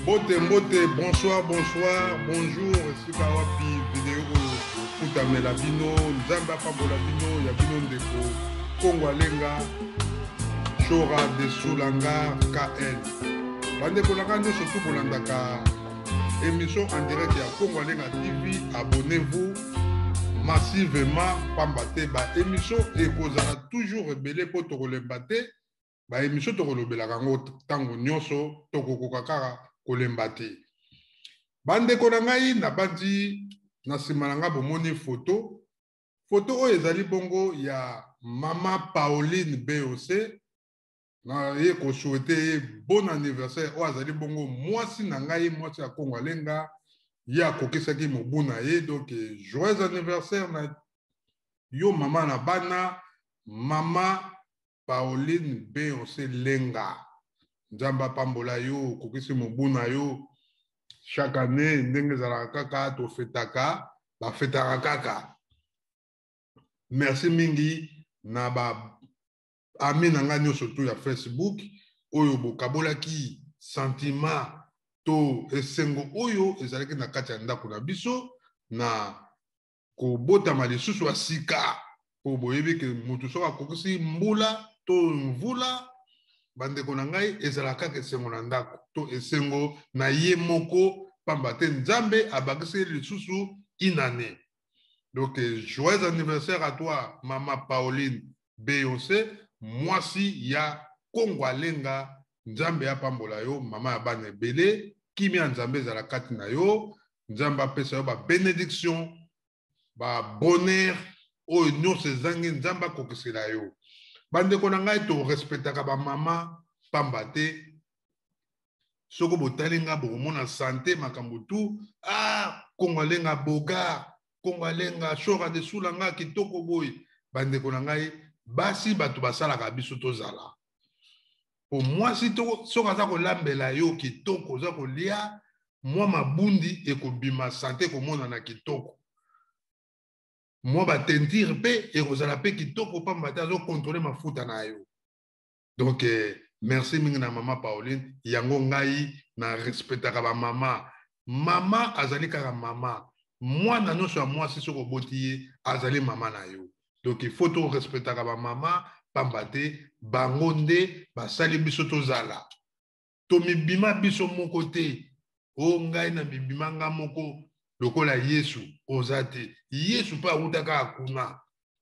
Mbote mbote, bonsoir bonsoir, bonjour, esika wapi video oyo kokutamela bino, Nzambe apambola bino, ya bino ndeko Kongo Alenga, Shora de Soulanga KL. Bandeko na ngai nyonso tu bolandaka émission en direct ya Kongo Alenga TV, abonnez-vous massivement pamba te ba émission ekozala toujours ebele mpo tokolemba te. Ba emission tokolobelaka yango ntango nyonso, tokokoka kaka kolemba te. Bandeko na ngai, nabanzi na nsima na ngai bomoni foto. Foto oyo ezali bongo ya mama Pauline Beyoncé. Naye kosouhaite ye bon anniversaire. Oyo azali bongo mwasi na ngai, mwasi ya Kongo Alenga. Ye akokisaki mobu na ye, donc joyeux anniversaire na yo mama na bana, mama Pauline Beyoncé Lenga. Nzambe apambola yo, okokisi mobu na yo. Chaque année ndenge ezalaka kaka tofetaka, bafetaka kaka. Merci mingi na ba amis na ngai nyonso tu ya Facebook oyo bokabolaki sentiment to esengo oyo ezalaki na kati ya ndako na biso na kobotama lisusu ya sika, po boyebi ke motu soki akokisi mbula to mvula, bandeko na ngai, ezalaka kaka esengo na ndako to esengo na ye moko, pamba te Nzambe abakisi lisusu une année. Donc joyeux anniversaire à toi mama Pauline Beyoncé, mwasi ya Kongo Alenga. Nzambe apambola yo mama ya bana ebele, kimia Nzambe ezala kati na yo, Nzambe apesa yo ba bénédiction, ba bonheur oyo nyonso ezangi Nzambe akokisela yo. Bandeko na ngai, to respectaka ba mama pamba te. Soko botali nga bokomona santé makambo tu, ah Kongo Alenga boga, Kongo Alenga shora de sula nga kitoko boye. Bandeko na ngai, basi bato basalaka biso tozala. Po mwasi to soki aza kolambela yo kitoko, oza kolia mwa mabundi ekobima santé ekomonana kitoko. Mwa ba teinture pe ekozala pe kitoko pamba te azo contrôler mafuta na yo. Donc merci mingi na mama Pauline, yango ngai na respectaka ba mama. Mama azali kaka mama. Mwana nyonso ya mwasi soki oboti ye azali mama na yo. Donc il faut to respectaka ba mama pamba te bango nde basali biso tozala. Tomibima biso moko te. O ngai na mibima nga moko lokola Yesu oza te. Yesu pe awuta kaka kuna.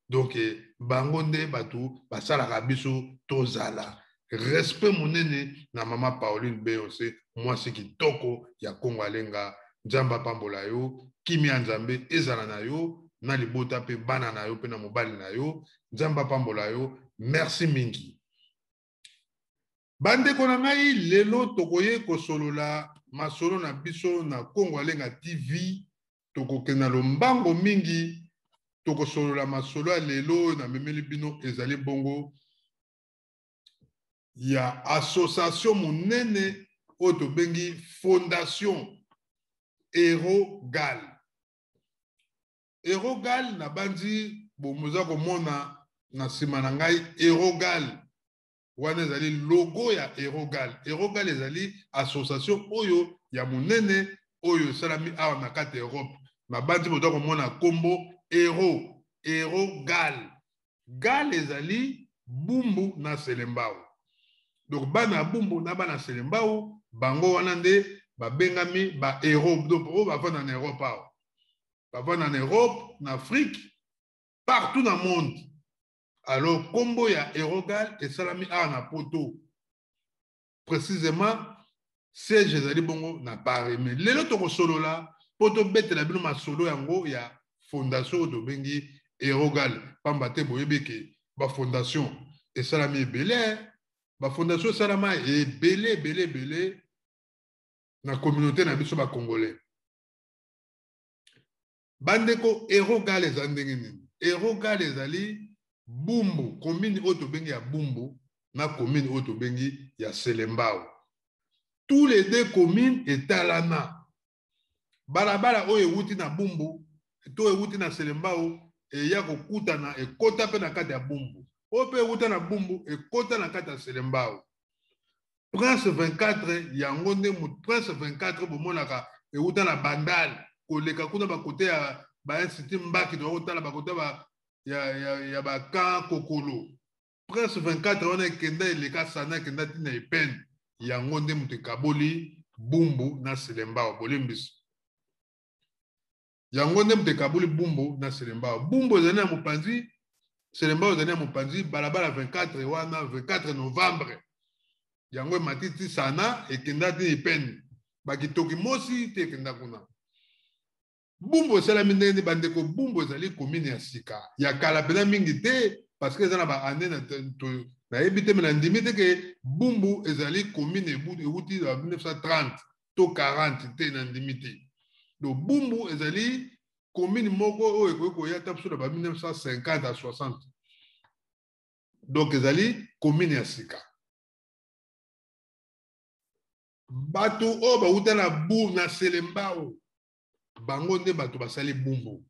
Donc bango nde bato basalaka biso tozala. Respect monene na mama Pauline Beyoncé, mwasi kitoko ya Kongo Alenga. Nzambe apambola yo, kimia ya Nzambe ezala na yo, na libota pe bana na yo pe na mobali na yo. Nzambe apambola yo, merci mingi. Bandeko na ngai, lelo tokoye kosolola masolo na biso na Kongo Alenga TV. Tokokende na lombango mingi, tokosolola masolo ya lelo oyo namemeli bino ezali bongo ya association monene oyo tobengi Fondation Hérogal. Hérogal, nabanzi bomoza komona na nsima na ngai Hérogal. Wana ezali logo ya Hérogal. Hérogal ezali association oyo ya monene oyo esalami awa na kati ya Europe. Nabanzi boza komona kombo Héro, Hérogal. Gal ezali Bumbu na Selembao. Donc bana ya Bumbu na bana Selembao bango wana nde babengami ba héros. Donc oyo bavanda na Europe awa. Bavanda na Europe, na Afrique, partout na monde. Alors kombo ya Hérogal esalami awa na Poto. Précisément siège ezali bongo na Paris. Mais lelo tokosolola po tobetela bino masolo yango ya fondation oyo tobengi Hérogal. Pamba te boyebi ke ba fondation esalami ebele, ba fondation esalama ebele ebele ebele na communauté na biso ba Congolais. Bandeko, Hérogal eza ndenge nini? Hérogal ezali Bumbu, commune oyo tobengi ya Bumbu na commune oyo tobengi ya Selembao. Tous les deux communes etalana. Balabala oyo ewuti na Bumbu to ewuti na Selembao eya kokutana ekota pe na kati ya Bumbu. Oyo pe ewuta na Bumbu ekota na kati ya Selembao. Prince 24 yango nde Prince 24 bomonaka euta na Bandal koleka kuna bakote ya ba institut Mbaki, tokotala bakote ba ya ba camp Kokolo. Prince 24 wana ekenda eleka sana, ekenda ntina epene. Yango nde moto ekaboli Bumbu na Selembao. Bolimbisi, yango nde moto ekaboli Bumbu na Selembao. Bumbu ezali na mopanzi, Selembao ezali na mopanzi. Balabala 24 wana, 24 novembre, yango emati ti sana, ekenda ti epene, bakitoki mosi te ekenda kuna. Bumbu esalami ndenge nini, bandeko? Bumbu ezali commune ya sika, ya kala mpenza mingi te, parce que eza na baannée nayebi te, me nandimi te ke Bumbu ezali commune ewuti na 1930 to 40 te, nandimi te. Donc Bumbu ezali commune moko oyo ekoki koya ta biso na ba 1950 à 60. Donc ezali commune ya sika. Bato oyo bauta na bu na Selembao, bango nde bato basali Bumbu.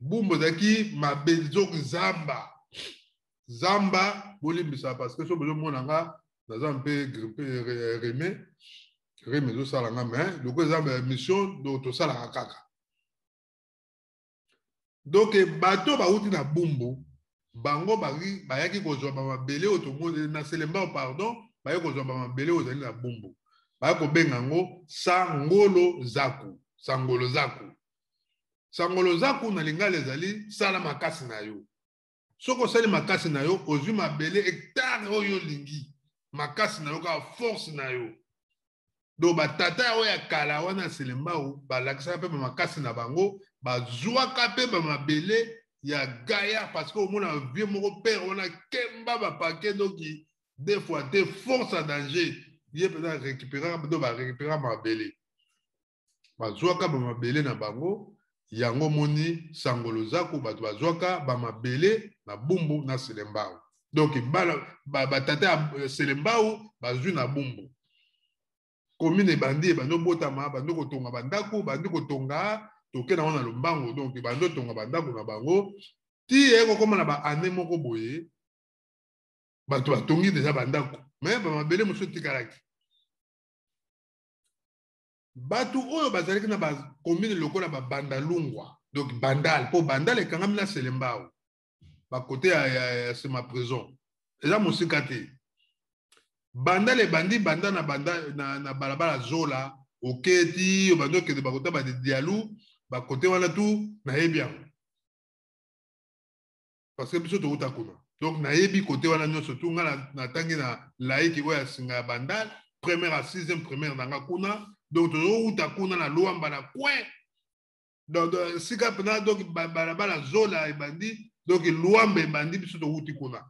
Bumbu ezalaki mabe, zoki zamba zamba. Bolimbisa, parce que so bozomona nga naza mpe grippe, rhume, rhume ezosala nga, mais loko eza mission, donc tosalaka kaka. Donc bato bauti na Bumbu, bango bayaki kozwa bamabele oyo tomoni na Selembao, pardon, bayaki kozwa bamabele oyo ezali na Bumbu, baya kobenga yango Sangolo Zaku. Sangolo Zaku, Sangolo Zaku na lingala ezali sala makasi na yo. Soki osali makasi na yo, ozwi mabele hectare oyo olingi, makasi na yo kaka, force na yo. Donc batata oyo ya kala wana ya Selembao balakisaka mpe bamakasi na bango, bazwaka mpe bamabele ya gaya, parce que omona vieux moko, père wana kemba bapake noki deux fois te, force à danger. Ye mpenza récupéraka, do barécupéraka mabele, bazwaka bamabele na bango. Yango moni Sangolo Zaku, bato bazwaka bamabele na Bumbu na Selembao. Donc batata ya Selembao bazwi na Bumbu. Commune ebandi, ebandi obotama, bandi kotonga bandako, bandi kotonga, toke nango na lombango. Donc bandi otonga bandako na bango ti eye kokóma na baannée moko boye, bato batongi deja bandako, me bamabele mosusu etikalaki. Bato oyo bazalaki na bacommune lokola babandalungwa, donc Bandal, mpo Bandal ekangami na Selembao, bakote ya sema prison eza mosika te. Bandal ebandi banda na, banda, na balabala Zola, oketi, obandi okende bakota badialu, bakote wana tu nayebi yango, parce que biso touta kuna. Donc nayebi kote wana nyonso tu. Nga natangi na laiki oyo ya singa ya Bandal, première à sixième primaire na nga kuna. Donc tozowuta kuna na Lwamba na coin, donc sika mpena, donc balabala Zola ebandi, donc Lwamba ebandi, biso towuti kuna.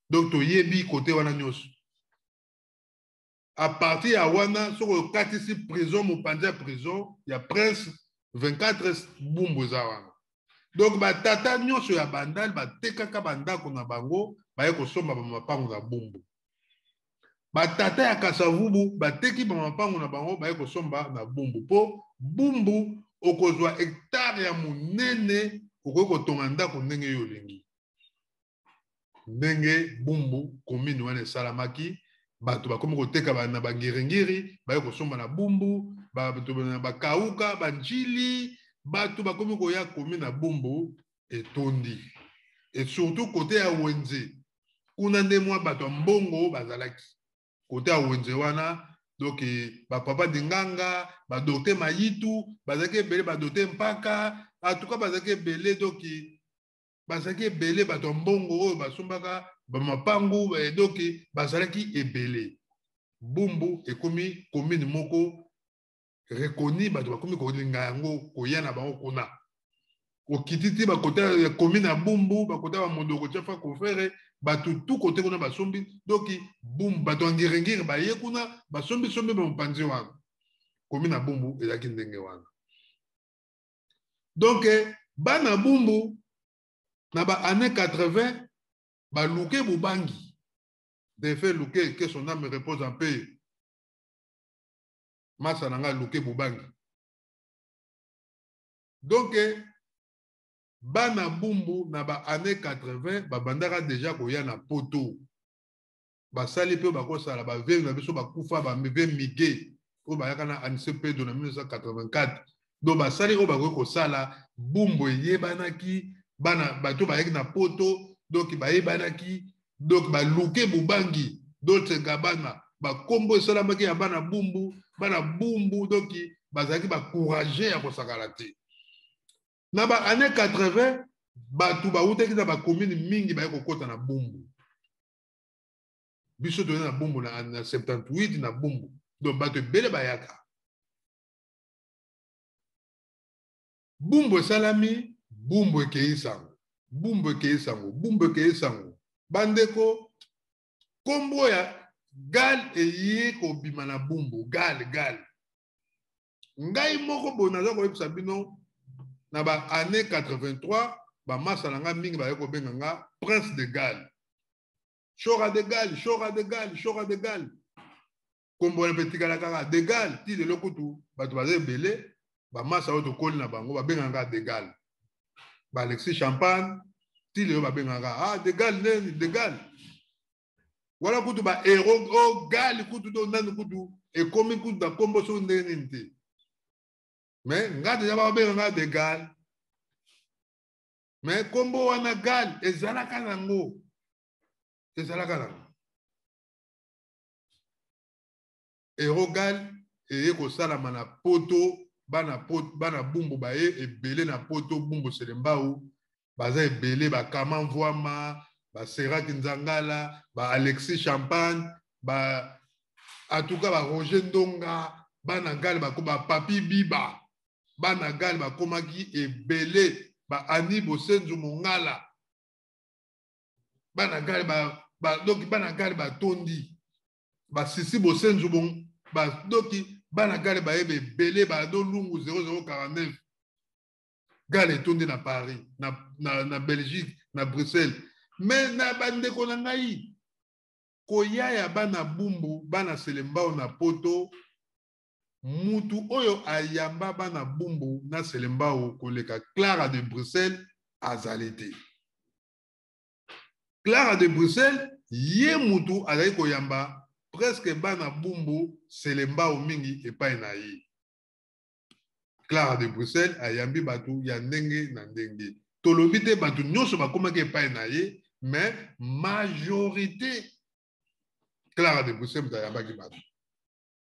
Donc toyebi kote wana nyonso. À partir ya wana, soki okatisi prison, mopanzi ya prison ya Prince 24, Bumbu eza wana. Donc batata nyonso ya Bandali batekaka bandako na bango, baye kosomba bamapango na Bumbu. Batata ya Kasavubu bateki bamapango na bango, baye kosomba na Bumbu, mpo Bumbu okozwa hectare ya monene, okoki kotonga ndako ndenge yo olingi. Ndenge Bumbu commune wana esalamaki, bato bakomi koteka na bangiringiri, baye kosomba na Bumbu, bato na bakauka, banjili, bato bakomi koya. Commune na Bumbu etondi, et surtout kote ya wenze kuna nde mwa bato ya mbongo bazalaki, kote ya wenze wana. Donc bapapa Dinganga, badocteur Mayitu bazalaki ebele, badocteur Mpaka, en tout cas bazalaki ebele. Donc bazalaki ebele, bato ya mbongo oyo basombaka bamapangu, donc bazalaki ebele. Bumbu ekomi commune moko reconnu, bato bakomi kolinga yango, koya na bango kuna. Okiti ti bakota ya commune ya Bumbu, bakota bamondoko tiafa kofere, bato tu kote kuna basombi. Donc Bumbu, bato ya Ngiringiri baye kuna, basombisombi bamopanzi wana. Commune ya Bumbu ezalaki ndenge wana. Donc bana Bumbu na baannée 80 baluke Bobangi defe luke, que son âme repose en paix, masa na ngai Luke Bobangi. Donc bana Bumbu na baannée 80 babandaka deja koya na Poto. Basali mpe bakosala baveve na biso bakufa, baveve mige oyo bayaka na Anse Pedro na 1984. Donc basali oyo bakoki kosala. Bumbu eyebanaki, bana bato bayaki na Poto, donc bayebanaki. Donc baluke Bubangi, Dolce Gabbana, bakombo esalamaki ya bana Bumbu. Bana Bumbu donc bazalaki bacourage ya kosakala te. Na ba année 80, bato bawutaki na bacommune mingi, baye kokɔta na Bumbu. Biso toye na Bumbu na 78 na Bumbu. Donc bato ebele bayaka. Bumbu esalami, Bumbu ekei sango, Bumbu ekei sango, Bumbu ekei sango. Bandeko, nkombo ya Gal eye kobima na Bumbu. Gal, Gal. Ngai moko boye naza koyebisa bino, na ba année 83, bamasa na nga mingi baye kobenga nga Prince de Gal, Shora de Gal, Shora de Gal, Shora de Gal. Nkombo wana mpe etikala kaka de Gal ti lelo. Kutu bato baza ebele, bamasa oyo tokoli na bango, babengaka nga de Gal. Baalexis Champagne ti lelo babengaka: "Ah, de Gal neni, de Gal wana." Kutu bahéros o Gal kutu to nani kutu ekomi kutu na nkombo soki ndenge nini te, mais nga déjà babenga nga de Gal. Mais nkombo wana Gal ezalaka nango, ezalaka nango. Erogal eye kosalama na Poto. Bana Poto, bana Bumbu baye ebele na Poto. Bumbu Selembao baza ebele: bakama Mvwama, baseraki Nzangala, baalexis Champagne, ba en tout cas baroger Ndonga. Bana Gale bako, bapapi Biba, bana Gale bakomaki ebele, baani Bosenzu Mongala, bana Gale ba, donc bana Gale batondi, basisi Bosenzu bon ba, donc bana Gale bayeba ebele, bado Lungu 0049. Gale etondi na Paris, na Belgique, na Bruxelles. Mais na bandeko na ngai, koya ya bana Bumbu, bana Selembao na Poto, mutu oyo ayamba bana Bumbu na Selembao koleka Clara de Bruxelles azali te. Clara de Bruxelles, ye mutu azali koyamba presque bana Bumbu, Selembao mingi epai na ye. Clara de Bruxelles ayambi bato ya ndenge na ndenge. Tolobi te bato nyonso bakomaki epai na ye, mais majorité, Clara de Bruxelles moto ayambaki bato,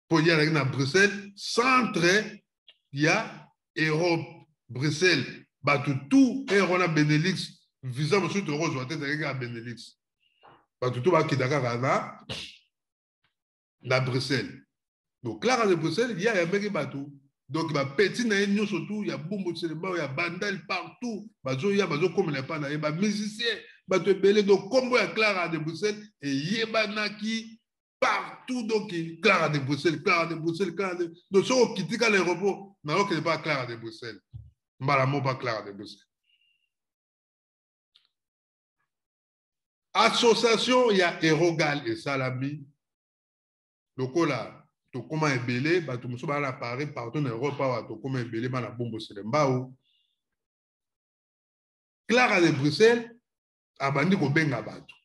mpo ye azalaki na Bruxelles, centre ya Europe. Bruxelles, bato tout ere wana, Benelux, visa mosusu tokozwa te, ezalaki kaka Benelux. Bato tout bakita kaka na Bruxelles. Donc Clara de Bruxelles, ye ayambaki bato. Donc bapeti na ye nyonso tu ya Bumbu, Selembao, ya Bandal, partout bazoya, bazokomela epai na ye, bamusicien, bato ebele. Donc nkombo ya Clara de Bruxelles eyebanaki partout. Donc Clara de Bruxelles, Clara de Bruxelles, Clara de, donc soki okiti kaka l'aéroport, nazokende mpa Clara de Bruxelles, mbala moko mpa Clara de Bruxelles. Association ya Erogal esalami. Lokola tokóma ebele, bato mosusu baa na Paris, partout na Europe awa, tokóma ebele bana Bumbu, Selembao, Clara de Bruxelles abandi kobenga bato.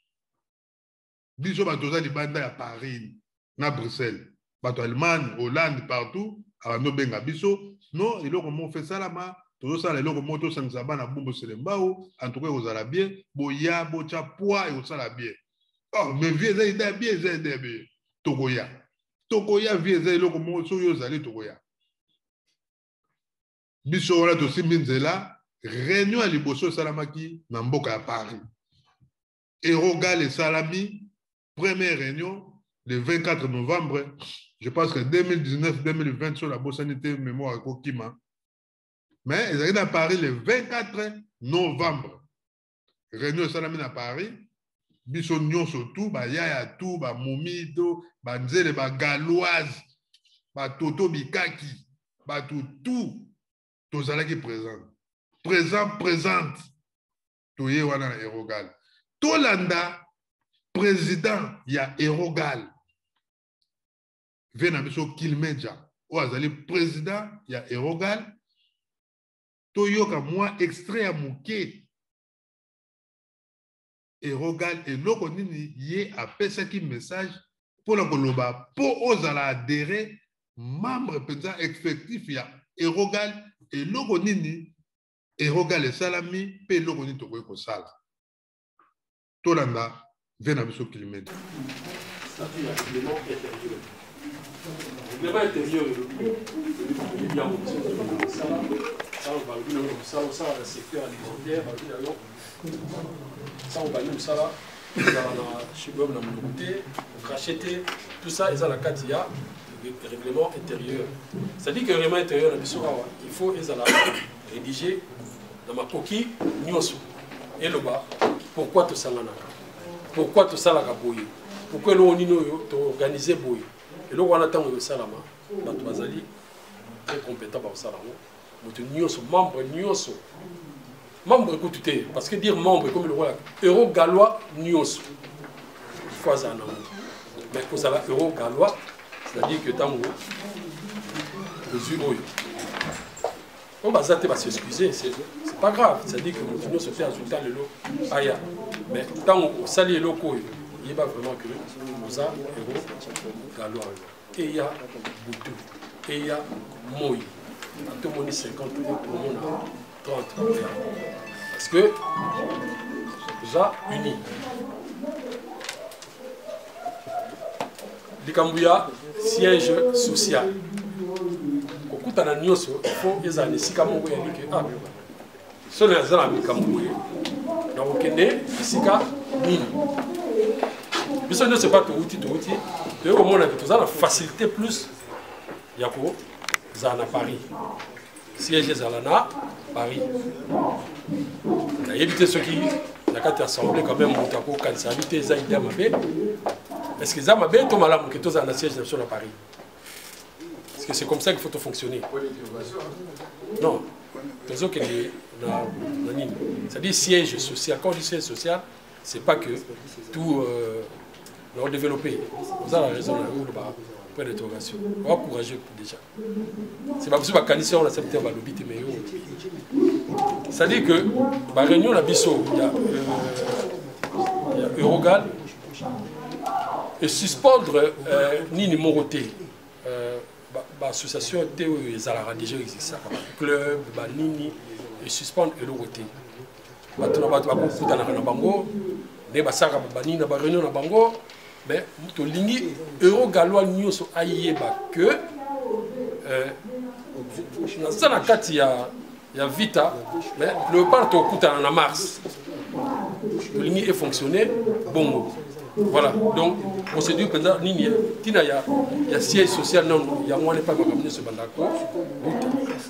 Biso bato toza libanda ya Paris na Bruxelles, bato Allemagne, Hollande, partout, abandi obenga biso: "Non, eloko moko fe esalama, tozosala eloko moko, tosangisa bana Bumbu, Selembao. En tout cas ekozala bien, boya botya poids, ekosala bien." "Oh, mais vieux, eza idée bien, eza idée bien, tokoya, tokoya. Vieux, eza eloko moko, soki ozali, tokoya." Biso wana tosimbi nzela. Réunion ya liboso esalamaki na mboka ya Paris. Erogal esalami, première réunion le 24 novembre, je pense que 2019, 2020, so nabosani te, mémoire ekokima, mais ezalaki na Paris le 24 novembre. Réunion esalami na Paris. Biso nyonso tu, bayaya tu, bamomi to banzele, bagaloise, batoto bikaki, bato tu tozalaki présent, présent, présente. Toye wana na Erogal. Tolanda président ya Erogal, vieux na biso Kilmeja, oyo azali président ya Erogal. Toyoka mwa extrait ya moke. Erogal eloko nini ye apesaki message mpo na koloba mpo ozala adhere membre mpenza effectif ya Erogal, eloko nini Erogal esalami mpe eloko nini tokoki kosala. Tolanda ve na biso Kilimete. Statut ya règlement intérieur. Règlement intérieur elobi oyebi yango biso mosala ntango balobi na yo mosala osala na secteur alimentaire, balobi na yo ntango obandi mosala ozala na chewing-gum na monoko te, okrache te, tout ça eza na kati ya règlement intérieur. C'est-à-dire que règlement intérieur na biso awa, il faut ezala rédigé na makoki nyonso, eloba pourquoi tosanganaka, pourquoi tosalaka boye, pourquoi eloko nini oyo toorganize boye. Eloko wana ntango ekosalama, bato bazali très compétent bakosala yango. Moto nyonso, membre nyonso, membre ekutu te, parce que dire membre ekomi lokola euro gallois nyonso, il faut azala nango. Mais kozala euro gallois, c'est-à-dire que ntango ozwi oyo oyo baza te, bas'excuse, c'est pas grave. C'est-à-dire que moto nyonso te azwi ta lelo aya, mais ntango osali eloko oyo, yeba vraiment que oza euro gallois. Eya butu, eya moi, atomoni 50 omona 30, parce que toza uni. Likambo ya siège social, kokutana nyonso, il faut ezala na esika moko ya like. Ah, soki naza na likambo boye, nakokende esika nini? Biso nyonso epa touti, touti toyei komona ke toza na facilité plus ya kozala na Paris, siège ezala na Paris. Nayebi te soki na kati ya assemblée quand même moto akokanisa abi te eza idée mabe. Est ce que eza mabe to malamu ke tozala na siège na biso na Paris? Parce que c'est comme ça qu'il faut tout fonctionner. Non, tozokende na nini, c'est-à-dire siège social. Quand on dit siège social, c'est pas que tout euh, développer. Vous avez raison, na point d'interrogation. Oa courageux déjà, c'est babiso bakanisi yango na sami te, balobi te, mais yo, c'est-à-dire que baréunion na biso ya Eurogal et suspendre nini moko te, baassociation te oyo ezalaka déjà, existaka, baclub banini, esuspendre eloko te. Bato na bato bakokutanaka na bango nde basalaka banini na baréunion na bango. Mais tolingi euro gallois nyonso ayeba que naza na kati ya vita. Mais Léopard tokutana na mars, tolingi efonctionne bongo. Voilà, donc procédure mpenza nini, ntina ya siège social nano yango wana epai makambo nyonso ebandaka kobuta.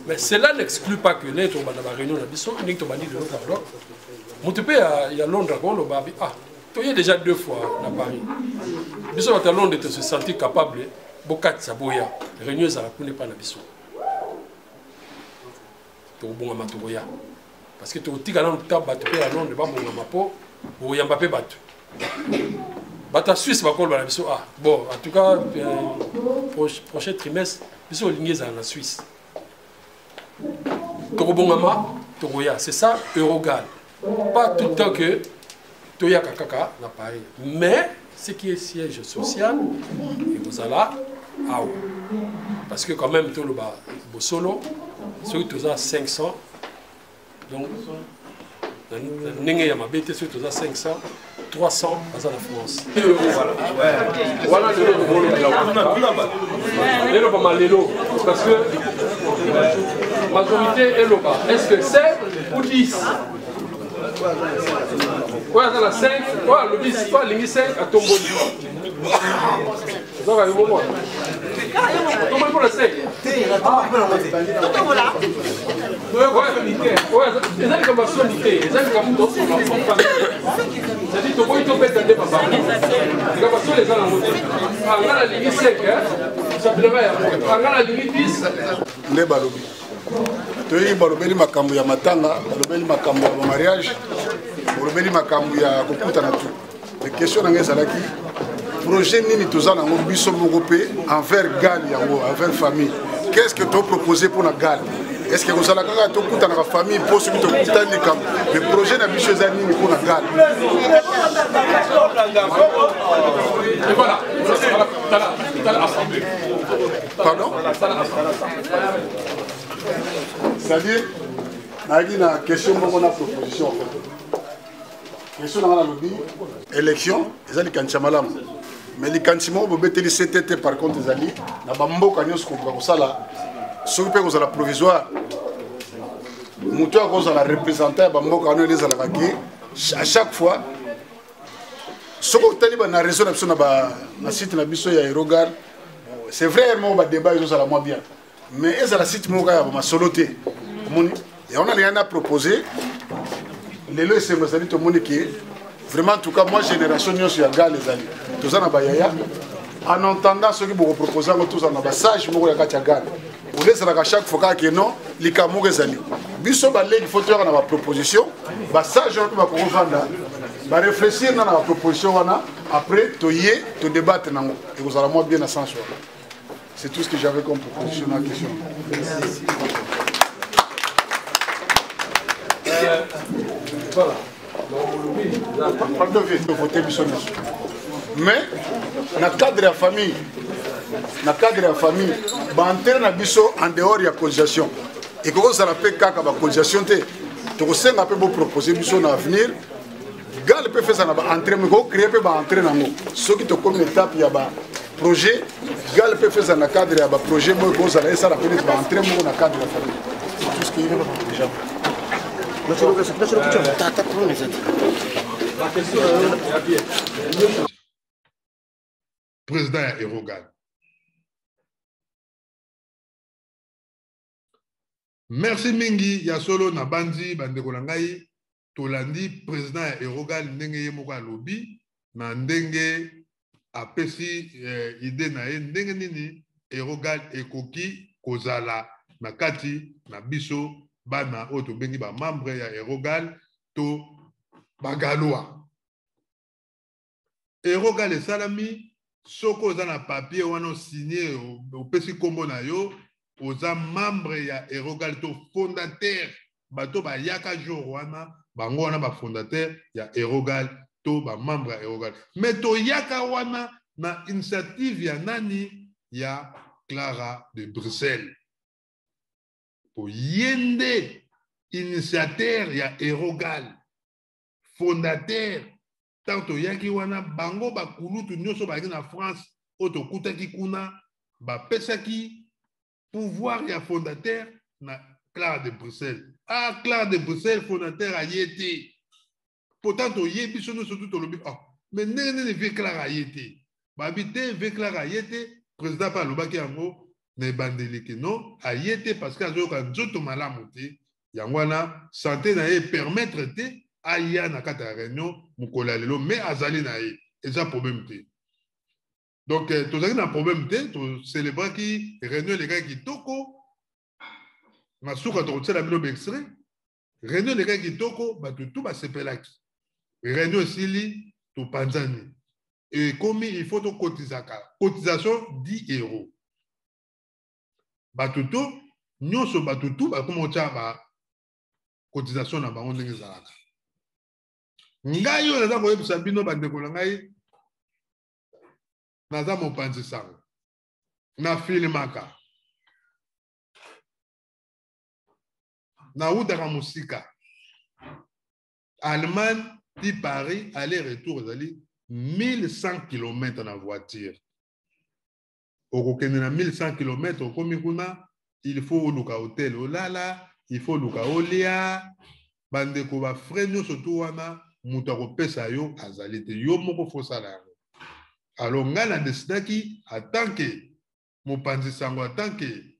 Mais cela n'exclut pas que ndenge tokobanda baréunion na biso, ndenge tobandi lelo, pardon, moto mpe ya Londres akoloba abi: "Ah, toye déjà deux fois na Paris." Biso bato ya Londres tose sentir capable, bokatisa boya, réunion ezala kuna epai na biso, tokobongama, tokoya, parce que tokotika nano ta bato mpe ya Londres babongama mpo bokoyamba mpe bato. Bato ya Suisse bakoloba na biso: "Ah bon, en tout cas prochain trimestre biso olingi ezala na Suisse." Tokobongama, tokoya. C'est ça Eurogal, pas tout le temps que toyaka kaka na Paris. Mais ce qui est siège social ekozala awa, parce que quand même toloba bosolo, soki toza 500, donc na ndenge ya mabe te, soki toza 500, 300 baza na France. Wana lelo tokolobela, elobama lelo, parce que majorité eloba: est ce que 7 ou 10? Oyo aza na 5, oyo alobi, oyo alingi 5, atomboli. Ozaka yo moko atomboli mpona 5. Eza likambo ya soni te, eza likambo tosola en famille, c'est-à-dire toboyi tobeta nde babango. Likambo ya soni eza nango te. Anga nalingi 5, sapelaka yango, anga nalingi 10. Nde balobi, toyebi, balobeli makambo ya matanga, balobeli makambo ya bamariage, balobeli makambo ya kokutana. Tu mais question na ngai ezalaki: projet nini toza nango biso moko mpe envers gal yango, envers famille? Qu'est ce que topropose mpona gal? Est ce que kozala kaka tokutanaka famille mpo soki tokutani likambo, mais projet na biso eza nini mpo na gale? Pardon, c'est-à-dire nayaki na question moko na proposition. En fait, question na nga, nalobi élection eza likanisi ya malamu, mais likanisi moko bobeteli ctt. Par contre, ezali na bamboka nyonso kokoka kosala, soki mpe kozala provisoire, moto akozala représentant ya bamboka wana. Ele ezalaka ke à chaque fois soki otali na réseau na biso, na site na biso ya Erogal, c'est vrai, moko badébat ezozala mwa bien, mais ezala site moko kaka ya bamasolo te. Omoni yango, nalingai na propose lelo, esengo ezali, tomoni ke vraiment, en tout cas moi, génération nyonso ya gale ezali, toza na bayaya. En entendant, soki bokopropose yango, tozala na basage moko ya kati ya gale. Ole ezalaka chaque fois kaka ke non, likambo moko ezali, biso baleki fo toyaka na baproposition. Basage wana mpe bakokovanda, baréfléchir na baproposition wana, après toye todébattre nango, ekozala mwa bien na sens wana. C'est tout ce que j'avais comme proposition na question. Voilà. Pardon, voter biso nyonso, mais na cadre ya famille, na cadre ya famille, baentere na biso en dehors ya cotisation ekoki kozala mpe kaka bacotisation te. Tokosenga mpe bopropose biso na avenir, gale mpe feza na baentrée, moko kocréer mpe baentrée nango. Soki tokomi étape ya baprojet, gale mpe feza na cadre ya baprojet moko ekozala, esala mpe neti baentrée moko na cadre ya famille. C'est tout ce qui est déjà. La question ya bien. Président ya Erogal, merci mingi. Ya solo, na bandi bandeko na ngai, tolandi président ya Erogal ndenge ye moko alobi, na ndenge apesi idée na ye ndenge nini Erogal ekoki kozala na kati na biso bana oyo tobengi bamembre ya Erogal to bagalois. Erogal esalami, soki oza na papier wana, osigne, opesi nkombo na yo, oza membre ya Erogal to fondateur. Bato bayaka jour wana, bango wana bafondateur ya Erogal to bamembre ya Erogal. Mais toyaka wana na initiative ya nani? Ya Clara de Bruxelles, po ye nde initiateur ya Erogal, fondateur. Ntango toyaki wana, bango bakulutu nyonso bayaki na France oyo tokutaki kuna, bapesaki pouvoir ya fondateur na Clara de Bruxelles. Ah, Clara de Bruxelles fondateur aye te. Pourtant toyebi biso nyonso tu, tolobi: oh, mais ndenge nini vieux Clara aye te? Babi te, vieux Clara aye te. Président mpe alobaki yango na ebandeli ke non, aye te parce que azoyoka nzoto malamu te. Yango wana santé na ye permettre te aya na kati ya réunion mokolo ya lelo, mais azali na ye, eza problème te. Donc tozalaki na problème te, tocélébraki réunion, elekaki kitoko. Na suka tokotiela bino baextrait. Réunion elekaki kitoko, bato tu basepelaki. Réunion esili, topanzani. Ekomi il faut tokotizaka cotisation 10 euros. Bato to nyonso, bato tu bakoma otya ba cotisation na bango ndenge ezalaka. Ngai oyo naza koyebisa bino, bandeko na ngai, naza mopanzi sango, nafilmaka, nawutaka mosika, Allemagne ti Paris, aller retour ezali 1100 km na voiture. Okokende na 1100 km, okomi kuna, il faut oluka hotel olala, il faut oluka olia. Bandeko, bafrais nyonso tu wana, moto akopesa yo azali te, yo moko fosala yango. Alors ngai na décidaki, en tant que mopanzi sango, en tant que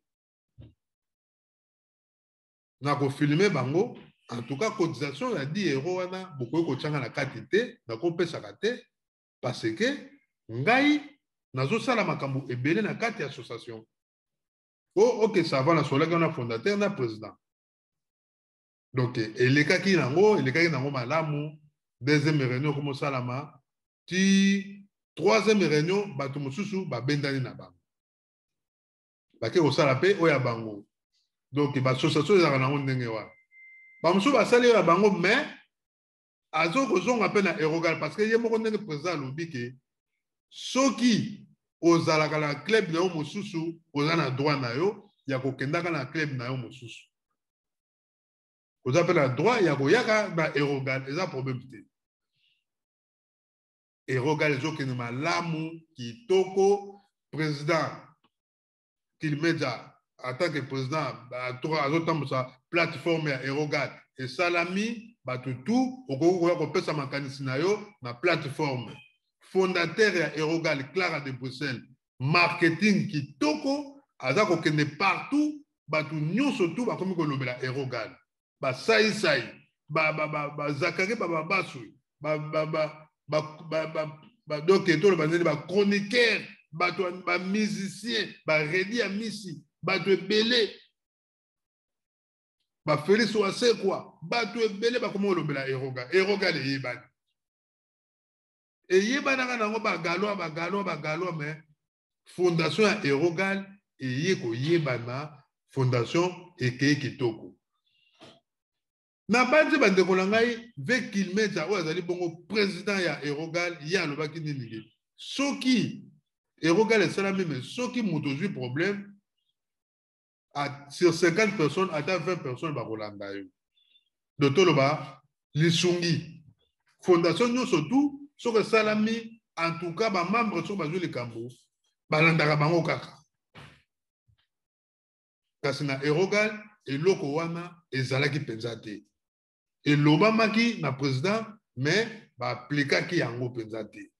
na kofilme bango, en tout cas cotisation ya 10 euro wana, bokoki kotianga na kati te, nakopesaka te, parce que ngai nazosala makambo ebele na kati ya association. O ok, ça va. Nasolaki wana fondateur na président. Donc elekaki nango, elekaki nango malamu. Deuxième réunion komosalama ti troisième réunion, bato mosusu babendani na bango, bake kosala mpe oyo ya bango. Donc baassociation ezalaka nango ndenge wana. Bamosusu basali ya bango, mais azo kozonga mpe na Erogal, parce que ye moko ndenge président alobi ke soki ozalaka na club na yo mosusu, oza na droit na yo ya kokendaka na club na yo mosusu, oza mpe na droit ya koyaka na Erogal, eza problème te. Erogal ezokende malamu, kitoko. Président Kilmeja, en tant que président, azotambusa plateforme ya Erogal. Esalami, bato tu okoki koya kopesa makanisi na yo na plateforme. Fondateur ya Erogal, Clara de Bruxelles, marketing kitoko, aza kokende partout. Bato nyonso tu bakomi kolobela Erogal, basaisai, bazakari, bababaswi, donc toloba ndeni, bachroniqueur, bato, bamusicien, baredi ya misi, bato ebele, bafélix Wasekwa, bato ebele bakomi kolobela Erogal. Erogal eyebani, eyebanaka nango, bagalois, bagalois, bagalois, mais fondation ya Erogal eye koyebana, fondation ekei kitoko. Na bandi, bandeko na ngai, ve Kilmeja oyo azali bongo président ya Erogal, ye alobaki nini? Ke soki Erogal esalami, mais soki moto ozwi problème, sur 50 personnes, ata 20 personnes bakolanda yo. Do toloba lisungi, fondation nyonso tu soki esalami, en tout cas bamembre soki bazwi likambo, balandaka bango kaka. Kasi na Erogal eloko wana ezalaki mpenza te. Elobamaki na président, mais baaplikaki yango mpenza te.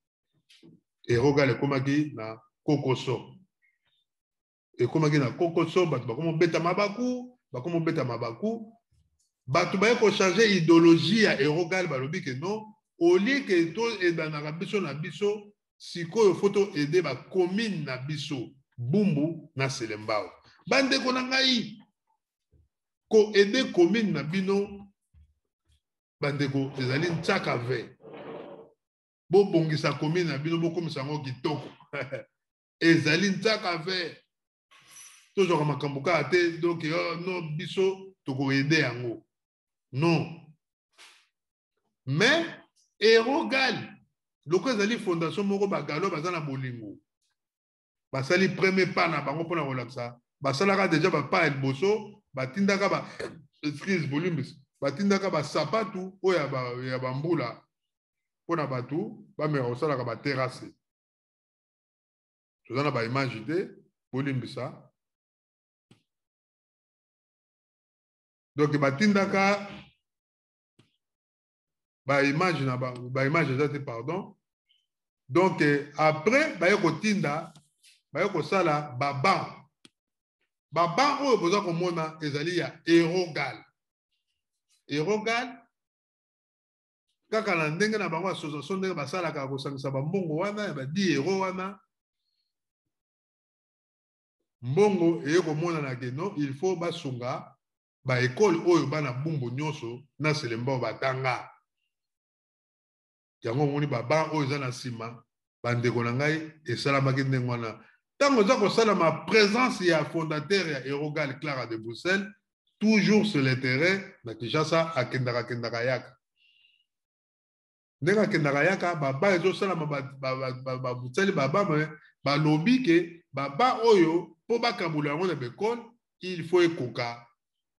Erogal ekomaki na kokoso, ekomaki na kokoso. Bato bakoma obeta mabaku, bakoma obeta mabaku. Bato baye kochange idéologie ya Erogal. Balobi ke non, au lieu ke toedanaka biso na biso, sikoyo faut toaider bacommune na biso, Bumbu na Selembao. Bandeko na ngai, koaider commune na bino, bandeko, ezali ntiaka ve. Bobongisa commune na bino, bokomisa yango kitoko, ezali ntiaka ve. Tozwaka makambo kaka te, donc oh, non, biso tokoaider yango, non. Mais Erogal loko ezali fondation moko, bagalo baza na bolingo, basali premier pas na bango mpona kolakisa. Basalaka déjà bapas ya liboso, batindaka ba, excuse, bolimbisi, batindaka basapatu oyo ya bambula mpona bato bameka kosalaka baterrasse. Toza na baimage te, bolimbisa. Donc batindaka baimage na baimage eza te, pardon. Donc après baye kotinda, baye kosala baban. Baban oyo boza komona ezali ya Erogal. Erogal kaka na ndenge na bango association, ndenge basalaka kosangisa bambongo wana ya ba 10 euro wana, mbongo eye komonana ke non, il faut basunga baekole oyo bana Bumbu nyonso na Selembao batanga. Yango omoni baban oyo eza na nsima, bandeko na ngai, esalamaki ndenge wana. Ntango eza kosalama, présence ya fondateur ya Erogal, Clara de Bruxelles, toujours sur le terrain na Kinshasa, akendaka, akendaka, yaka. Ndenge akendaka, yaka, baba ezosalama, babutali baba, mais balobi ke baba oyo, mpo bakabola yango na baekole, il faut ekoka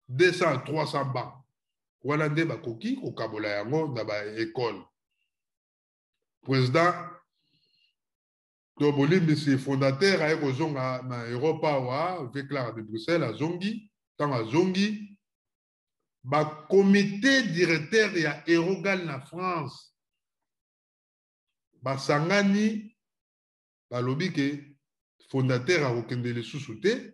200, 300 banc wana nde bakoki kokabola yango na baekole. Président to, bolimbisi, fondateur aye kozonga na Europe awa. Ve Clara de Bruxelles azongi. Ntango azongi, bacomité directeur ya Erogal na France basangani, balobi ke fondateur akokende lisusu te,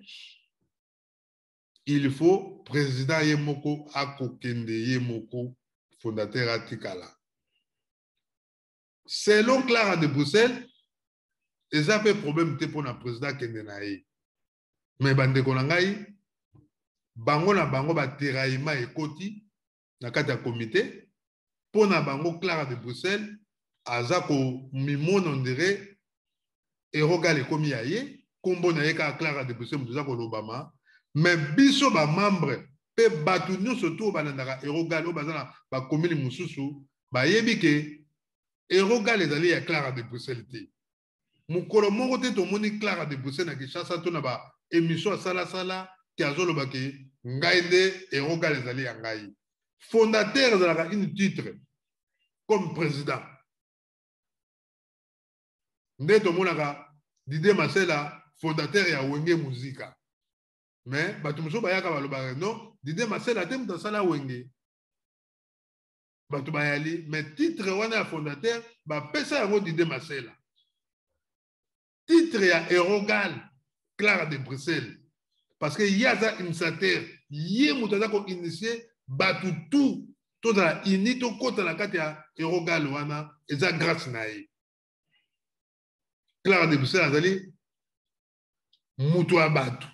il faut président ye moko akokende, ye moko fondateur atikala. Selon Clara de Bruxelles, eza mpe problème te mpona président akende na ye. Mais bandeko na ngai, bango na bango batiraillement ekoti na kati ya comité. Mpo na bango, Clara de Bruxelles aza komimona on dirait Erogal ekomi ya ye, nkombo na ye kaka Clara de Bruxelles moto eza kolobama. Mais biso bamembre mpe bato nyonso to balandaka Erogal oyo baza na bakomini mosusu bayebi ke Erogal ezali ya Clara de Bruxelles te. Mokolo moko te tomoni Clara de Bruxelles na Kinshasa to na ba émission asalasala ke azoloba ke ngai nde Erogal ezali ya ngai. Fondateur ezalaka une titre comme président. Nde tomonaka Didier Masela fondateur ya Wenge Musica. Mais bato mosusu bayaka balobaka non, Didier Masela te moto asala Wenge. Bato bayali, mais titre wana ya fondateur bapesa yango Didier Masela. Titre ya Erogal Clara de Bruxelles, parce que ye aza initiateur, ye moto aza koinitie bato tout tozala uni tokɔta na kati ya Erogal wana, eza grâce na ye. Clara de Bruxelles azali moto ya bato.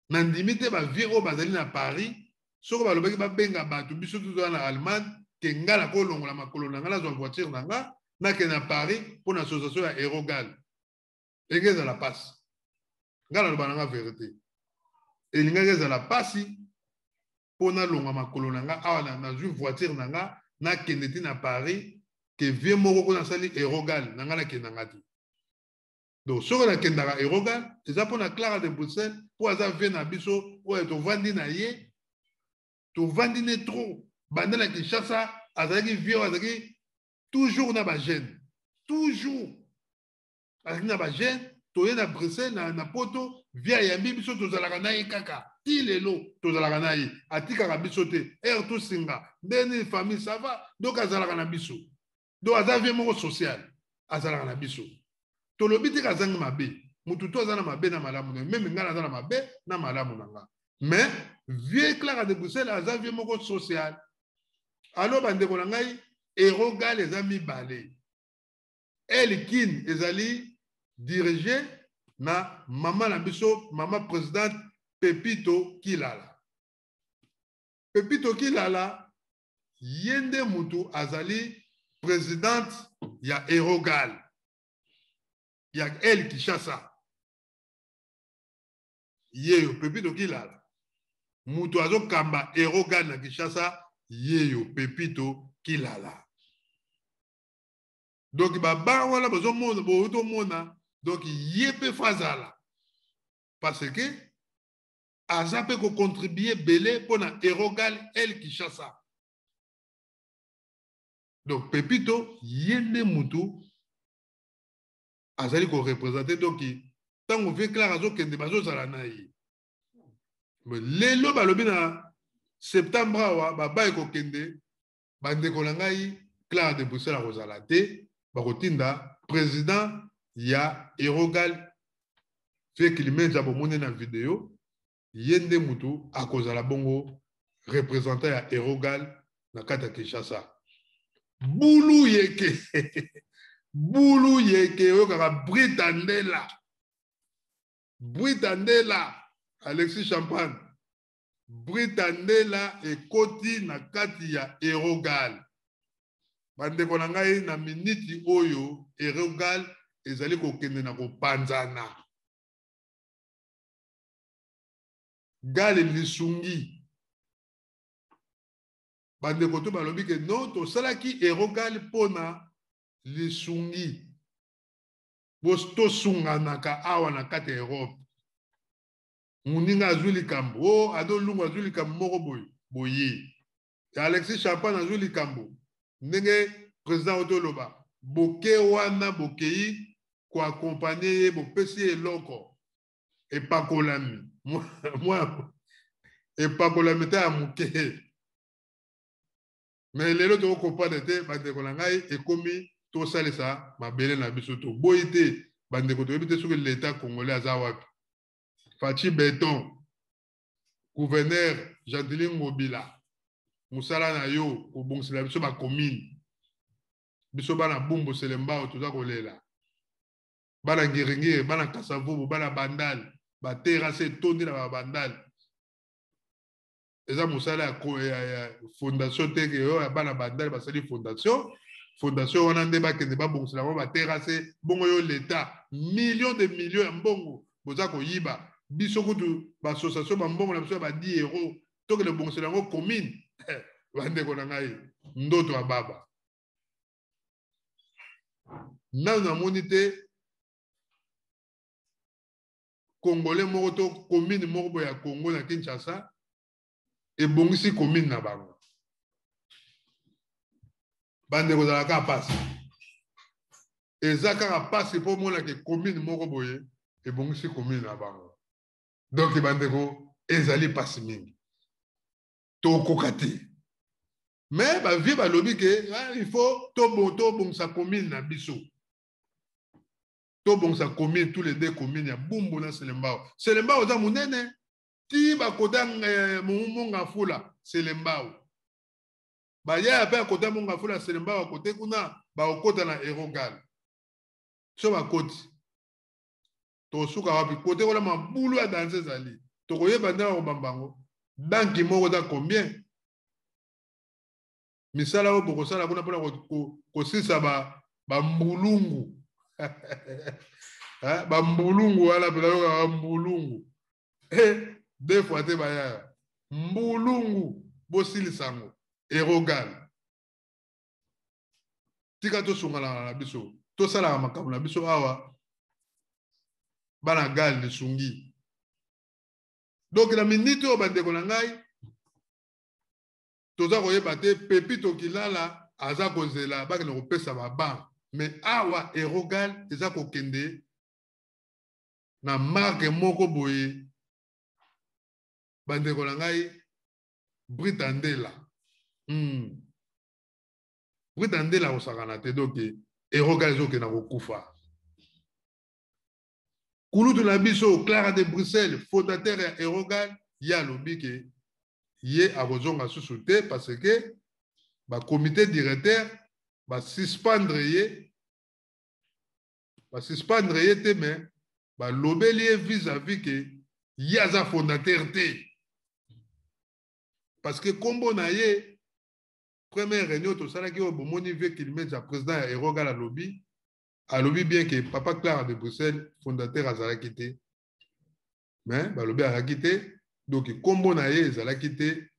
Nandimi te bavie oyo bazali na Paris, soki balobaki babenga bato biso toza na Allemagne ke nga nakolongola makolo na nga, nazwa voiture na nga nakende na Paris mpo na association ya Erogal, elingaki ezala mpasi. Nga naloba na nga verité, elingaki ezala mpasi mpo nalonga makolo na nga awa, nazwi voiture na nga nakende ti na Paris ke vie moko kuna asali Erogal na nga nakende nga te. Donc soki nakendaka Erogal eza mpo na Clara de Bruxelles, mpo aza vie na biso oyo tovandi na ye, tovandi ne trop banda na Kinshasa. Azalaki vie oyo azalaki toujours na bajeune, toujours azalaki na bajeune. Toye na Bruxelles na Poto, vie ayambi biso, tozalaka na ye kaka ti lelo, tozalaka na ye, atikaka biso te. Ere tosinga ndeni famille, ça va. Donc azalaka na biso, donc aza vie moko social, azalaka na biso. Tolobi te azangi mabe, mutu to aza na mabe na malamu na même ngai naza na mabe na malamu na nga, mais vieux Clara de Bruxelles aza vieux moko social. Alors bandeko na ngai, Erogal eza mibale. Elkin ezali dirigé na mama na biso, mama présidente Pepito Kilala. Pepito Kilala ye nde mutu azali présidente ya Erogal ya El Kinshasa. Yeyo Pepito Kilala mutu azokamba Erogal na Kinshasa, yeyo Pepito Kilala. Donc baba wana bozomona, botomona, donc ye mpe fazala parce que aza mpe kocontribue ebele mpona Erogal El Kinshasa. Donc Pepito ye nde mutu azali koreprésente. Donc ntango vieux Clara azokende, bazozala na ye. Lelo balobi na septembre awa baba ekokende. Bandeko na ngai, Clara de Bruxelles akozala te, bakotinda président ya Erogal, vieux Kilimenza. Bomoni na video, ye nde mutu akozala bongo représentant ya Erogal na kati ya Kinshasa. Bulu yeke, bulu yeke, oyokaka Brita Ndela, Brita Ndela, Alexis Champagne, Brita Ndela ekoti na kati ya Erogal. Bandeko na ngai, na miniti oyo Erogal ezali kokende na kopanzana. Gale lisungi, bandeko to balobi ke non, tosalaki Erogal mpona lisungi, tosunganaka awa na kati ya Europe. Moninga azwi likambo o Ado Lungu azwi likambo moko boye boye, Alexis Champagne azwi likambo, ndenge président oyo toloba boke wana, bokei koaccompagner ye, bopesi ye eloko epakolami, mwa epakolami te ya moke. Mais lelo tokocomprendre te, bandeko na ngai, ekomi tosalisa mabele na biso. Toboyi te, bandeko, toyebi te soki l'État congolais aza wapi. Fatshi Béton, gouverneur Gentiny Ngobila, mosala na yo kobongisela biso bacommune. Biso bana Bumbu, Selembao, toza kolela, bana Ngiringiri, bana Kasavubu, bana Bandal, baterrasse etondi na babandal. Eza mosala ya fondation te ke oyo ya bana Bandal basali fondation, fondation wana nde bakende babongisela bango baterrasse. Bongo yo l'État, million de millions ya mbongo boza koyiba. Biso kutu baassociation bambongo na biso ya ba 10 euro tokende bongisela yango commune. Bandeko na ngai, ndoto ya baba nanu namoni te. Congolais moko to commune moko boye ya Congo na Kinshasa ebongisi commune na bango. Bandeko, ezalaka mpasi, eza kaka mpasi mpo omonake commune moko boye ebongisi commune na bango. Donc bandeko, ezali mpasi mingi, tokoka te. Mais bavieux balobi ke il faut tobongisa commune na biso, tobongisa commune, tous les deux communes ya Bumbu na Selembao. Selembao eza monene ti bakota Monga Fula. Selembao, bayaya mpe akota Monga Fula, Selembao akote kuna, bakokota na Erogal. So bakoti, tosuka wapi? Kote kuna mabulu ya danse ezali, tokoyeba ndenge bakobamba yango. Banki moko eza combien? Misala oyo bokosala kuna mpona kosilisa bambulungu, bambulungu wana mpena, yoka bambulungu deux fois te, bayaya mbulungu, bosilisa yango. Erogal, tika tosunganaka na biso, tosalaka makambo na biso awa. Bana gal lisungi. Donc na miniti oyo, bandeko na ngai, toza koyeba te. Pepito Kilala aza kozela bakende kopesa baban, mais awa Erogal eza kokende na marque moko boye. Bandeko na ngai, Brita Ndela. Brita Ndela akosakana te. Donc Erogal ezokende kokufa. Kulutu na biso Clara de Bruxelles, fondateur ya Erogal, ye alobi ke ye akozonga susu te parce que bacomité directeur basuspendre ye. Basuspendre ye te, mais balobeli ye vis-à-vis ke ye aza fondateur te, parce que nkombo na ye, première réunion tosalaki oyo bomoni vieux Kilimeti, président ya Erogal, alobi bien ke papa Clara de Bruxelles fondateur azalaki te. Mais balobi azalaki te, donc nkombo na ye ezalaki te,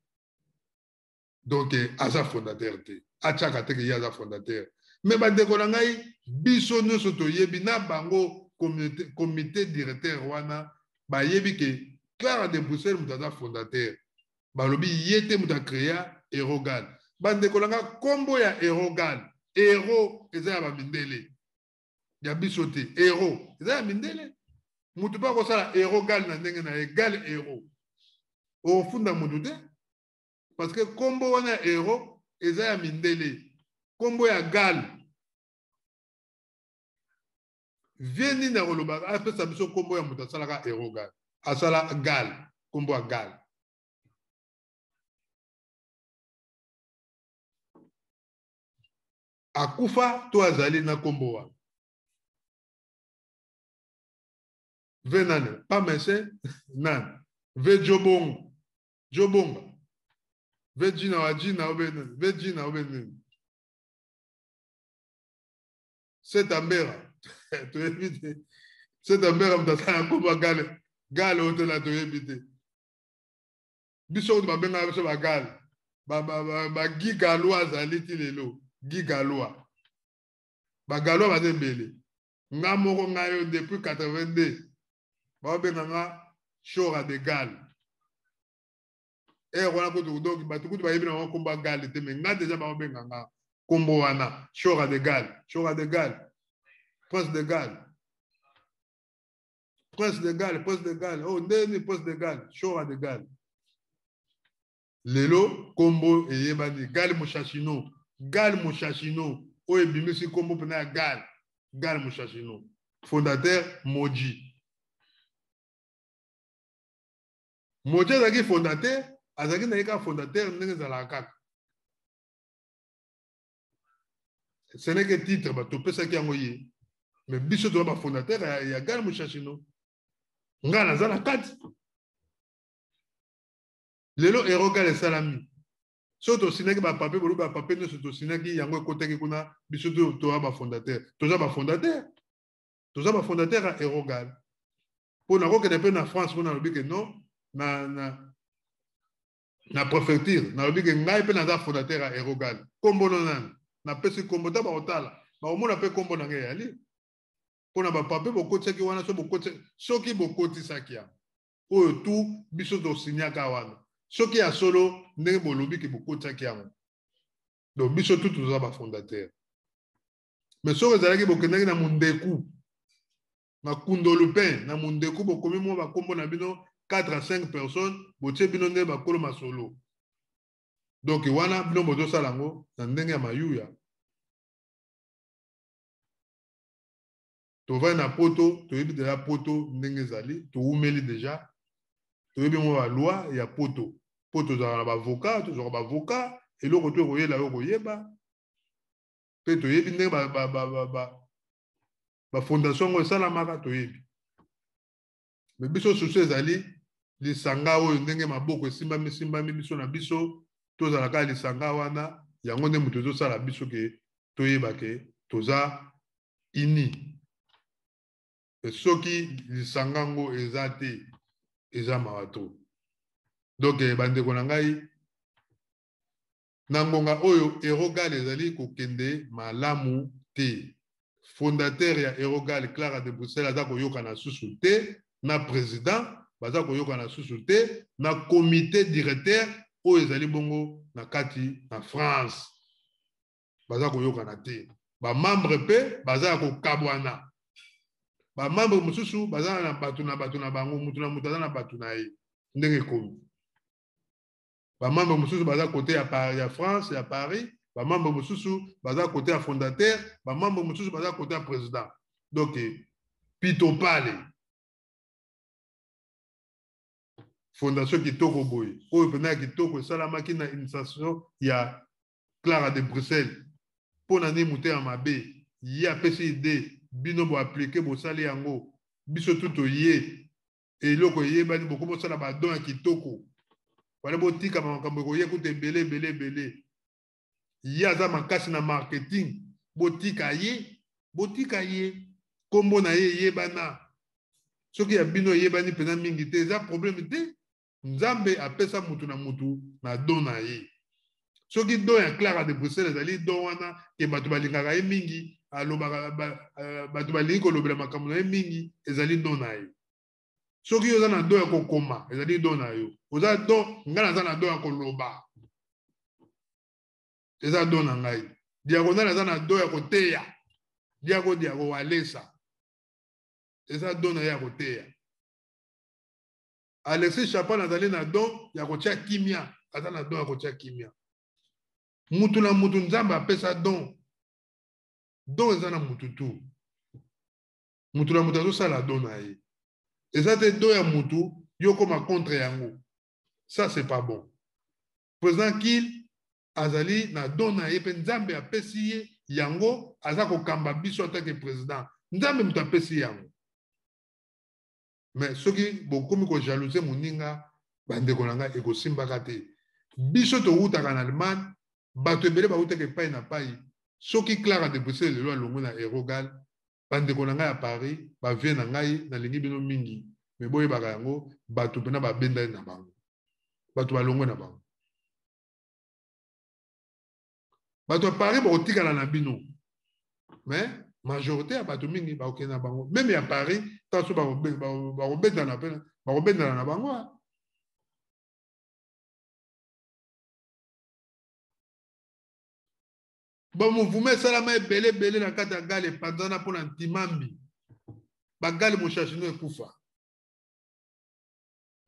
donc aza fondateur te. Atiaka te ke ye aza fondateur. Mais bandeko na ngai, biso nyonso toyebi na bango comité directeur wana bayebi ke Clara de Bruxelles moto aza fondateur. Balobi ye te moto acréa Erogal. Bandeko na nga, nkombo ya Erogal, ero eza ya bamindele, ya biso te. Ero eza ya mindele. Motu mpe akosala ero gal na ndenge na ye, gal ero, okofunda motu te, parce que nkombo wana ya ero eza ya mindele. Nkombo ya gal, vieux nini akoloba apesa biso nkombo ya moto asalaka Erogal, asala gal, nkombo ya gal? Akufa to azali na nkombo wana? Ve nani pa mese nani ve jobongo jobonga ve jina wa jina obe nani ve jina obe nini Setambera, toyebi te. Setambera moto asala nkombo ya gale, gale oyo tona toyebi te. Biso oyo babengaka biso bagale, bagi galois azali ti lelo. Gi galois, bagalois baza ebele. Nga moko, ngai oyo, depuis 82 baobenga nga Shora de Gale. Ere wana kutu, donc bato kutu bayebi na bango nkombo ya gale te, mais nga déjà baobenga nga nkombo wana, Shora de Gale, Shora de Gale, Prince de Gale, Prince de Gale, Prince de Gale. Oh, ndeni Prince de Gale, Shora de Gale. Lelo nkombo eyebani, Gale Moshashino, Gale Moshashino oyo ebimisi nkombo mpena ya gale, Gale Moshashino, fondateur Moji. Moji azalaki fondateur, azalaki na ye kaka fondateur ndenge ezalaka kaka. Ce n'est que titre bato topesaki yango ye, mais biso toza bafondateur ya Gale Moshashino. Ngai naza na kati. Lelo Erogal esalami, soki tosinaki bapapier, bolobi bapapier nyonso tosinaki yango ekotaki kuna. Biso toza bafondateur, toza bafondateur, toza bafondateur ya Erogal. Mpo nakokende mpe na France mpo nalobi ke non, na préfecture nalobi ke ngai mpe naza fondateur ya Erogal. Kombo no nani? Napesi kombo ta bakotala, bakomona mpe kombo na ngai eyali. Mpo na bapape bokotisaki wana, soki bokotisaki yango oyo tu biso tosignaka wana, soki ya solo ndenge bolobi ke bokotisaki yango, donc biso tu toza bafondateur. Mais soki ezalaki bokendaki na mondeku na kundolupin na mondeku, bokomi mwa bakombo na bino 4 à 5 personnes, botie bino nde bakolo masolo, donc wana bino bozosala yango na ndenge ya mayuya. Tovandi na poto, toyebi deja poto ndenge ezali, toumeli deja, toyebi mwa baloi ya poto, po tozalaka na baavocat, tozwaka baavocat, eloko to ekoyela yo koyeba, mpe toyebi ndenge bafondation yango esalamaka, toyebi. Me biso susu ezali lisanga oyo ndenge maboko esimbami simbami biso na biso, tozalaka lisanga wana, yango nde moto ezosala biso ke toyeba ke toza ini. Soki lisanga yango eza te, eza mawa to. Donc bandeko na ngai, na ngonga oyo Erogal ezali kokende malamu te. Fondateur ya Erogal, Clara de Bruxelles, aza koyokana susu te na président, baza koyokana susu te na comité directeur oyo ezali bongo na kati na France. Baza koyokana te. Ba membre pe baza ya kokabwana. Ba membre mosusu baza na bato na bato na bango, mutu na mutu aza na bato na ye ndenge ekomi. Ba membre mosusu baza côté ya Paris, ya France, ya Paris, ba membre mosusu baza côté ya fondateur, ba membre mosusu baza côté ya président. Donc pitopale fondation kitoko boye oyo mpena ya kitoko esalamaki na initiation ya Clara de Bruxelles. Mpo na nini motema mabe? Ye apesi idée, bino bo appliquer, bosali yango, biso tu toye, eloko eyebani, bokomi kosala ba don ya kitoko wana, botika makambo ekoye kuta ebele ebele ebele. Ye aza makasi na marketing, botika ye, botika ye, kombo na ye eyebana. Soki ya bino eyebani mpena mingi te, eza problème te. Nzambe apesa mutu na mutu na don na ye. Soki don ya Clara de Bruxelles ezali don wana ke bato balingaka ye mingi, alobaka, bato balingi kolobela makambo na ye mingi, ezali don na ye. Soki yo oza na don ya kokoma, ezali don na yo. Oza don, ngai naza na don ya koloba, eza don na ngai. Diagonal aza na don ya koteya, diago diago walesa, eza don na ye ya koteya. Alexis Chapan azali na don ya kotia kimia, aza na don ya kotia kimia. Mutu na mutu Nzambe apesa don. Don eza na mutu tu. Mutu na mutu azosala don na ye. Eza te don ya mutu yo koma contre yango. Ça c'est pas bon. Président Kil azali na don na ye pe Nzambe apesi ye yango, aza kokamba biso en tant que président. Nzambe mutu apesi yango. Mais soki bokomi ko jalouser moninga, bandeko na ngai, ekosimbaka te. Biso towutaka na Allemagne, bato ebele bawutaka epai na pai. Soki Clara de Bruxelles lelo alongwe na Erogal, bandeko na ngai ya Paris, ba vieux na ngai, nalingi bino mingi, mais boyebaka yango, bato mpena babendani na bango, bato balongwe na bango. Bato ya Paris bakotikala na bino, mais majorité ya bato mingi bakokende na bango. Même ya Paris, tanso bakobendana pe, bakobendana na bango. Ba mouvement esalama ebele ebele na kati ya gale epanzana mpo na ntimambi. Ba gale moshashino ekufa.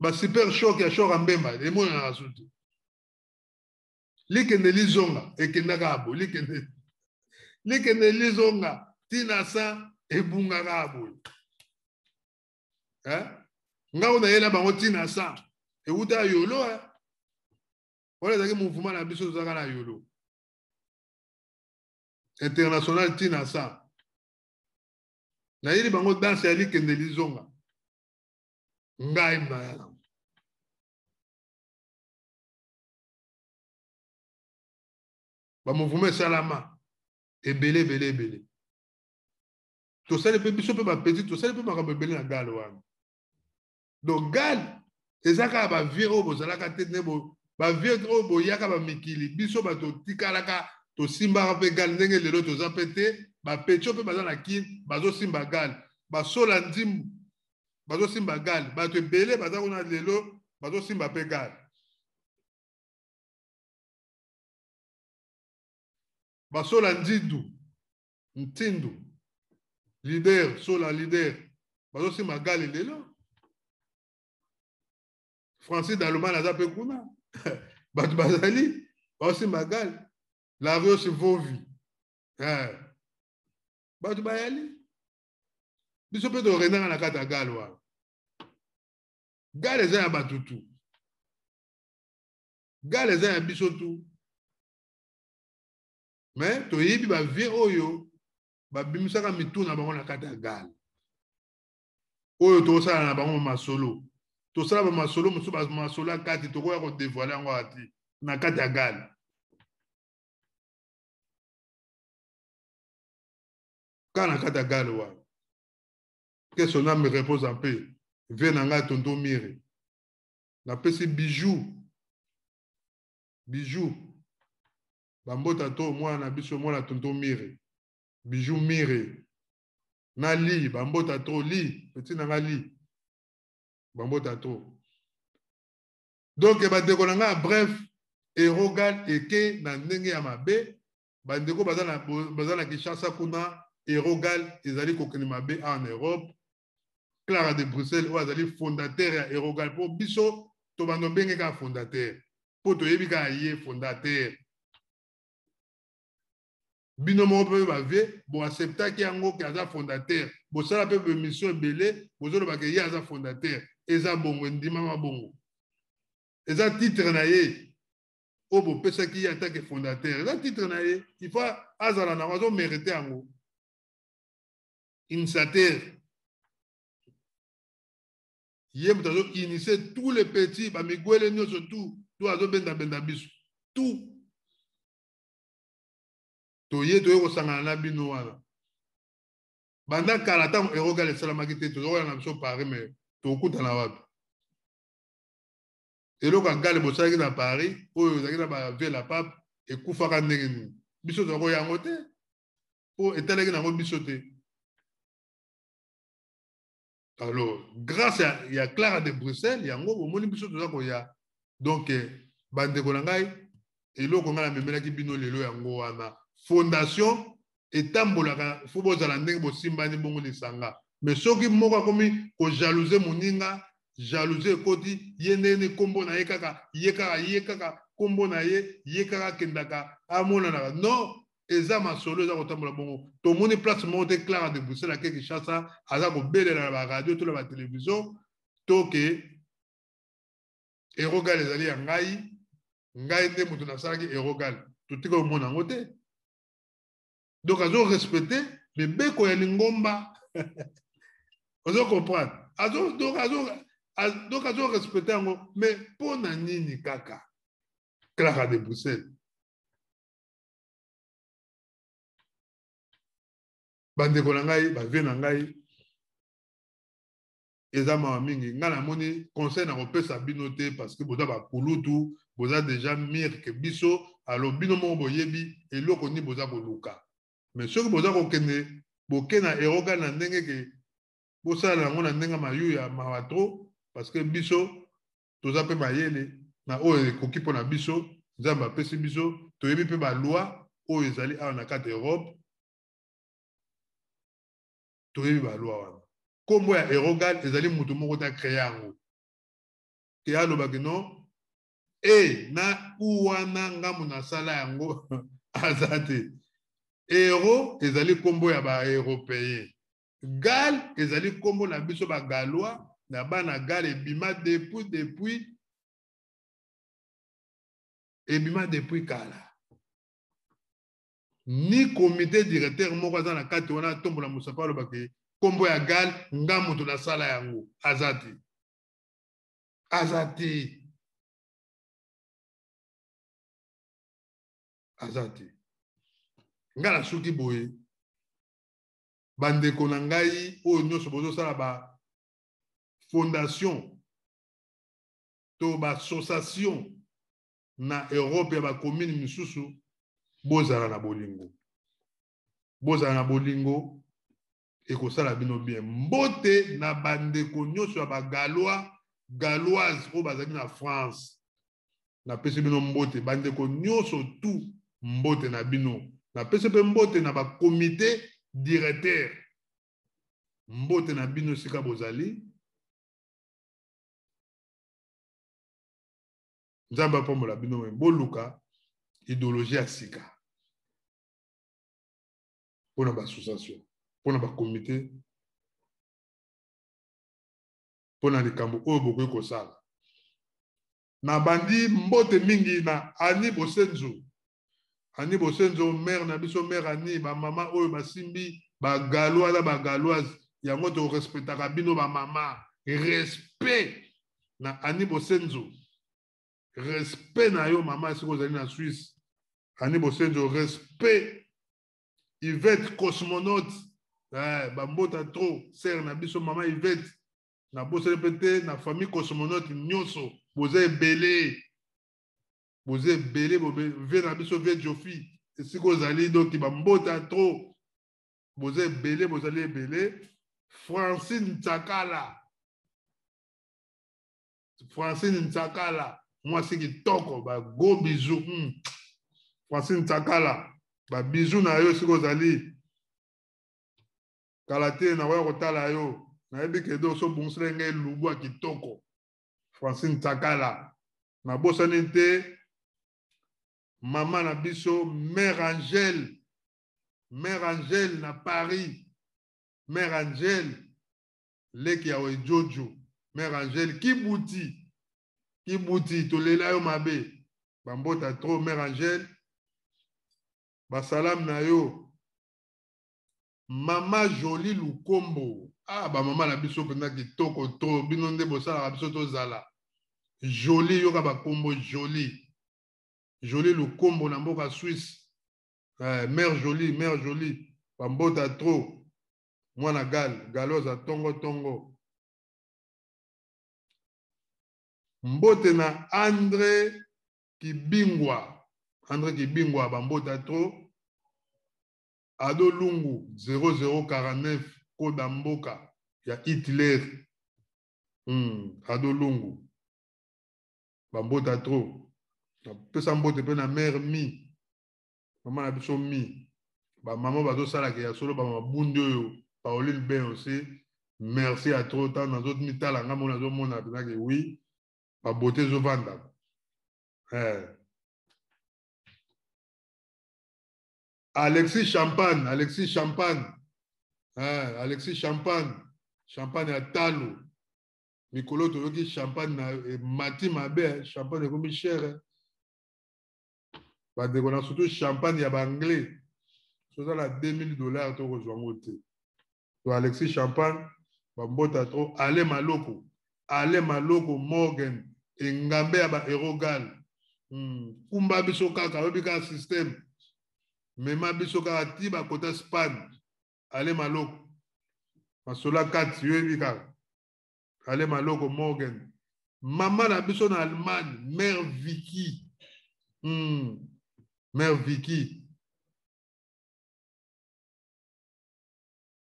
Ba super choc ya Shora Mbemba emonanaka su te. Likende lizonga ekendaka abo, likende likende lizonga tina sa ebungaka abo. Hein? Nga ona yela bango tina sa ewuta yolo hein. Wana ezalaki mouvement na biso tozalaka na yolo. International tina sa. Nayeli bango danse ya likende lizonga. Ngai mnaya nango. Ba mouvement esalama ebele ebele ebele. Tosali pe biso pe ba petit, tosali pe makambo ebele na galo wana. Donc gal eza kaka ba vieux oyo bozalaka te nde ba vieux oyo boyaka bamikili, biso bato totikalaka tosimbaka mpe gal ndenge lelo toza mpe te. Bapetio mpe baza na Kine, bazosimba gal, basola nzimbu bazosimba gal, bato ebele baza kuna lelo bazosimba mpe gal. Basola nzindu ntindu leader, sola leader, bazosimba gal lelo. Francis Dalomane aza mpe kuna, bato bazali bazosimba gal. Larios Vovi, bato bayali, biso mpe torendanga na kati ya gal wana. Gal eza ya bato tu, gal eza ya biso tu. Mais toyebi ba vieux oyo babimisaka mitu na bango na kati ya gal oyo tokosala na bango masolo, tosala bamasolo mosusu, bamasolo ya kati tokoya kodévoiler yango ati na kati ya gal. Kaka na kati ya gal wana, que son âme repose en paix, vieux na ngai tonton Mire, napesi Bijou, Bijou bambota to mwana na biso, mwana tonton Mire, Bijou Mire na li bambota to li petit na nga li bambota to. Donc bandeko na ngai, bref, Erogal eke na ndenge ya mabe. Bandeko baza na Kinshasa kuna, Erogal ezali kokende mabe awa na Europe. Clara de Bruxelles oyo azali fondateur ya Erogal, mpo biso tobanda obenge kaka fondateur, mpo toyebi kaka ye fondateur. Bino moko mpe ba vieux boacceptaki yango ke aza fondateur, bosala mpe baémission ebele, bozolobaka ye aza fondateur. Eza bongo, endimama bongo, eza titre na ye oyo bopesaki ye atake fondateur, eza titre na ye, il faut azala nango, azomérite yango, initiateur. Ye moto azoinitie tous les petits bamigwele nyonso, tout to azobendabenda biso tout, toye toye kosangana na bino wana. Banda kala, ntango Erogal esalamaki te, tozokoya na biso Paris, mais tokutana wapi? Eloko ya gale bosalaki na Paris oyo ezalaki na ba vieux la pape ekufaka ndenge nini? Biso tozakoya yango te mpo etalaki nango biso te. Alors grâce ya Clara de Bruxelles, yango bomoni biso toza koya. Donc bandeko na ngai, eloko ngai namemelaki bino lelo yango wana. Fondation etambolaka, fo bozala ndenge bosimbani bongo lisanga. Mais soki moko akomi kojalouser moninga, jalousie ekoti ye ndenge nkombo na ye kaka, ye kaka, ye kaka nkombo na ye, ye kaka akendaka amonanaka. Non, eza masolo eza kotambola bongo. Tomoni place moko te Clara de Bruxelles ake Kinshasa, aza kobelela na baradio to na batelevizio to ke Erogal ezali ya ngai, ngai nde moto nasalaki Erogal. Totika komona yango te. Donc azorespecte mibeko ya lingomba, ozo comprendre? Donc azorespecte yango. Mais mpo na nini kaka Clara de Bruxelles? Bandeko na ngai, ba vieux na ngai, eza mawa mingi. Ngai namoni conseil na kopesa bino te, parce que boza bakulutu, boza déjà mûrs que biso. Alors bino moko boyebi eloko nini boza koluka. Mais soki boza kokende boke na Erogal na ndenge ke bosala yango na ndenge mayuya, mawa trop, parce que biso toza mpe mayele na oyo ekoki mpo na biso. Nzambe apesi biso, toyebi mpe baloi oyo ezali awa na kati Europe, toyebi baloi wana. Nkombo ya Erogal ezali motu moko te acréer yango ke alobaki non e na u wana ngambo nasala yango, aza te. Euro ezali nkombo ya baeuropéen, gal ezali nkombo na biso bagalois na bana gal. Ebima depuis, ebima depuis kala. Ni comité directeur moko aza na kati wana atombola mosapa alobaki nkombo ya gal nga moto nasala yango, aza te, aza te, aza te. Nga nasuki boye. Bandeko na ngai oyo nyonso bozosala ba Fondation to ba association na Europe ya ba commune misusu, bozala na bolingo, bozala na bolingo, ekosala bino bien. Mbote na bandeko nyonso ya ba Galois, Galoise oyo bazali na France, napesi bino mbote. Bandeko nyonso tout, mbote na bino. Napesi mpe mbote na ba comité directeur, mbote na bino esika bozali. Nzambe apambola bino. Boluka idéologie ya sika mpona baassociation, mpona bacomité, mpona likambo oyo bokoki kosala. Nabandi mbote mingi na Ani Bosenzo, Ani Bosenzo, mare na biso, mare Ani. Bamama oyo basimbi bagalois na bagaloise, yango torespectaka bino bamama. Respect na Ani Bosenzo, respect na yo mama esika ozali na Suisse. Ani Bosenzo, respect. Yvette cosmonaute, bambota trop, sere na biso mama Yvette. Nabosani mpe te na famille cosmonaute nyonso, boza ebele, boza ebele. Vie na biso, vie Jofi, esika ozali, donc bambota trop, boza ebele, bozali ebele. Francine Ntsakala, Francine Ntsakala, mwasi kitoko, ba gros bisous. Francine Ntsakala, babisous na yo esika ozali. Kala te nakoya kotala yo, nayebi ke do so obongisela ngai elubu ya kitoko. Francine Ntsakala. Nabosani te mama na biso, mère Angèle, mère Angèle na Paris, mère Angèle leki ya Wejojo, mère Angèle Kibuti, Kibuti, tolela yo mabe. Bambota trop, mère Angèle, basalam na yo. Mama Jolie Lukombo, ah, bamama na biso mpenza kitoko trop, bino nde bosalaka biso tozala. Jolie, yoka bakombo Jolie, Jolie Lukombo na mboka Suisse, mère Jolie, mère Jolie, bambota trop, mwana gal galoza tongo tongo. Mbote na André Kibingwa, André Kibingwa, bambota trop. Ado Lungu 0049, koda mboka ya Hitler. Ado Lungu, bambota trop. Napesa mbote mpe na mère Mi, mama na biso Mi. Bamama bazosalaka ya solo, bamabundi oyo. Pauline Ben aussi, merci à trop. Ntango nazomitala nga mo, nazomona mpenzake wi babote ezovanda. Alexis Champagne, Alexis Champagne, Alexis Champagne, champagne ya talo. Mikolo toyoki champagne na emati mabe, champagne ekomi cher. Bandeko na surtout champagne ya baanglais, soza na 2000 $, tokozwa yango te. To Alexis Champagne, bambota trop. Ale Maloko, Ale Maloko Morgan, engambe ya baerogal. Kumba biso kaka, oyebi kaka système, mema biso kaka ti bakota Spagne. Ale Maloko, masolo kati, oyebi kaka. Ale Maloko Morgan. Mama na biso na Allemagne, mère Vicky. Mère Vicky.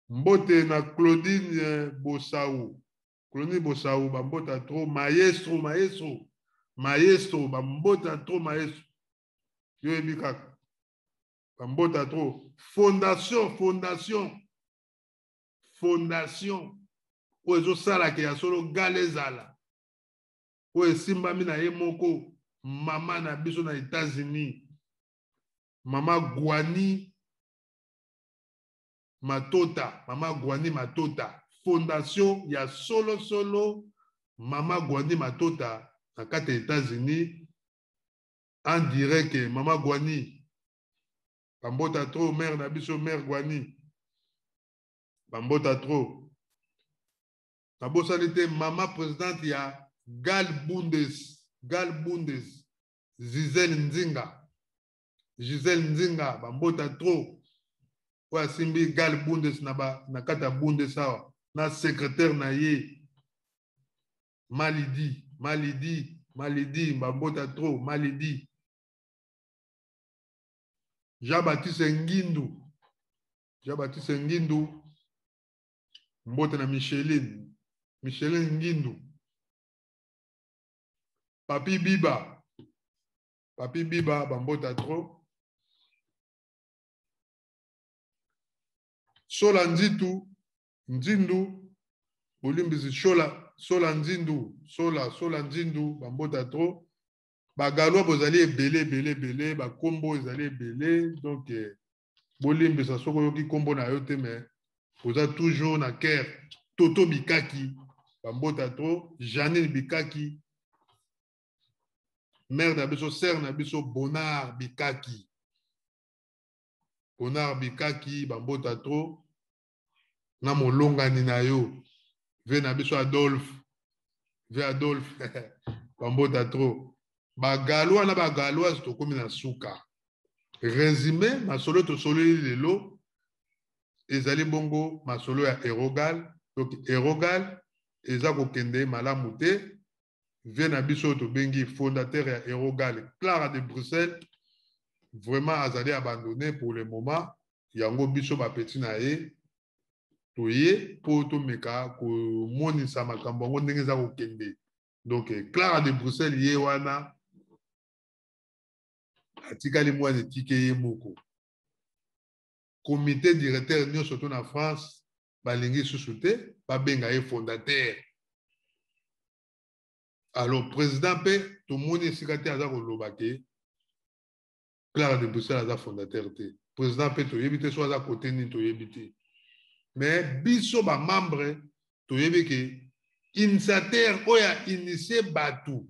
Mbote na Claudine Bosau, Claudine Bosau, bambota trop. Maestro, maestro, maestro, bambota trop. Maestro, yo oyebi kaka, bambota trop. Fondation, fondation, fondation oyo ezosalaka ya solo gala ezala, oyo esimbami na ye moko mama na biso na États-Unis, mama Gwani Matota, mama Gwani Matota. Fondation ya solo solo, mama Gwani Matota na kati ya États-Unis, en direct. Mama Gwani, bambota trop. Mare na biso, mare Gwani, bambota trop. Nabosani te mama présidente ya Gal Bundes, Gal Bundes, Gisele Nzinga, Gisele Nzinga, bambota trop, oyo asimbi Gal Bundes na kati ya Bundes awa, na secrétaire na ye. Malidi, Malidi, Malidi, bambota trop, Malidi. Jean-Baptiste Ngindu, Jean-Baptiste Ngindu, mbote na Micheline, Micheline Ngindu. Papi Biba, Papi Biba, bambota trop. Sola Nzitu, Nzindu, bolimbisi Shola, Sola Nzindu, Sola, Sola Nzindu, bambota trop. Bagalois bozali ebele ebele ebele, bakombo ezali ebele, donc bolimbisa soki oyoki kombo na yo te, mais oza toujours na cœur. Toto Bikaki, bambota trop. Janine Bikaki, mère na biso, sœur na biso, Bonard Bikaki. Bonard Bikaki, bambota trop. Na molongani na yo, ve na biso Adolphe, ve Adolphe, bambota trop. Bagalois na bagaloise tokomi na suka. Résumé, masolo tosololi lelo ezali bongo masolo ya Erogal. Donc Erogal eza kokende malamu te. Vie na biso tobengi fondateur ya Erogal, Clara de Bruxelles, vraiment azali abandonné pour le moment. Yango biso ba petit na ye toye po tomeka komonisa makambo yango ndenge eza kokende. Donc Clara de Bruxelles ye wana atikali mwana etike ye moko. Comité directeur nyonso to na France balingi susu te babenga ye fondateur. Alors président pe tomoni esika te aza koloba ke Clara de Bruxelles aza fondateur te. Président pe toyebi te so aza côté nini toyebi te. Mais biso ba membre toyebi ke initiateur oyo a initié batu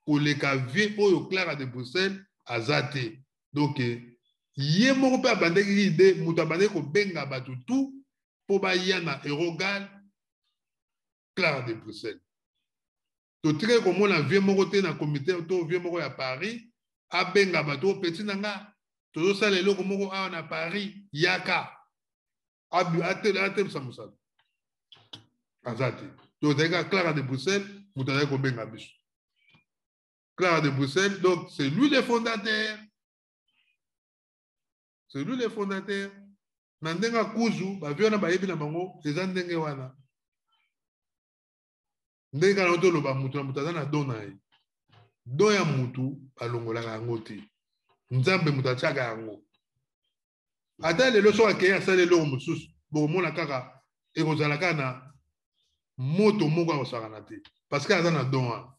koleka vie oyo Clara de Bruxelles aza te. Donc ye moko pe abandaki idée, moto abandaki kobenga batu tout po baya na Erogal Clara de Bruxelles. Totikaki komona vie moko te na comité to vie moko ya Paris abenga bato oyo petit na nga tozosala eloko moko awa na Paris yaka atelemisa mosala aza te. Tozalaki kaka Clara de Bruxelles moto azalaki kobenga biso Clara de Bruxelles. Donc c'est lui le fondateur, c'est lui le fondateur. Na ndenge akuzu ba vie wana bayebi na bango eza ndenge wana. Ndenge kaka toloba mutu na mutu aza na don na ye. Don ya mutu balongolaka yango te. Nzambe mutu atiaka yango. Ata lelo soki akei asali eloko mosusu, bokomona kaka ekozala kaka na moto moko akosakana te parce que aza na don wana.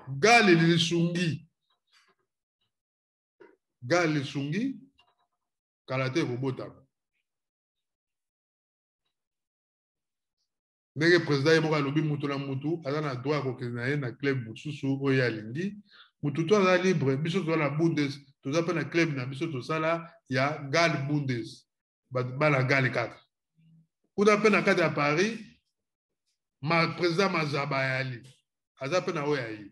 Gale lisungi, gale lisungi kala te ekobotama. Ndenge président ye moko alobi mutu na mutu aza na droit ya kokende na ye na club mosusu oyo ye alingi. Mutu to aza libre, biso toza na Bundes, toza pe na club na biso tosala ya Gal Bundes, bana Gal kaka. Kuna pe na kati ya Paris, ma président Mazaba yali, aza pe na oyo ya ye.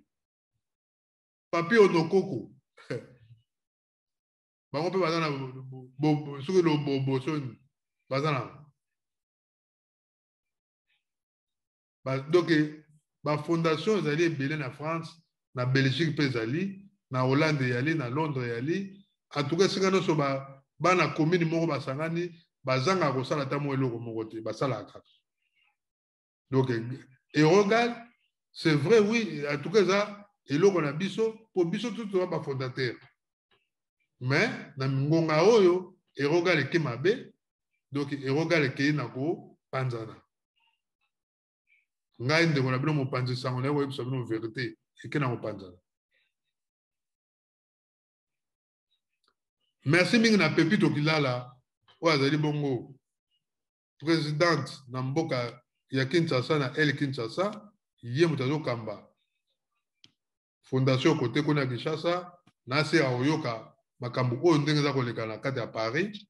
Papi Onokoko. Bango pe baza na soki lobobo soni baza na ba, donc ba fondation ezali ebele na France, na Belgique pe ezali, na Hollande eyali, na Londres eyali. En tout cas esika nyonso ba bana commune moko basangani bazangaka kosala ata mwa eloko moko te, basalaka kaka. Donc Erogal, c'est vrai, oui, en tout cas eza eloko na biso po biso tout toza ba fondateur. Mais na ngonga oyo Erogal eke mabe, donc Erogal ekei na kopanzana. Ngai ndeko na bino mopanzi sango naye koyebisa bino vérité, eke na kopanzana. Merci mingi na Pepito Kilala oyo azali bongo présidente na mboka ya Kinshasa na El Kinshasa, ye moto azokamba fondation kote kuna Kinshasa, na se akoyoka makambo oyo ndenge eza koleka na kati ya Paris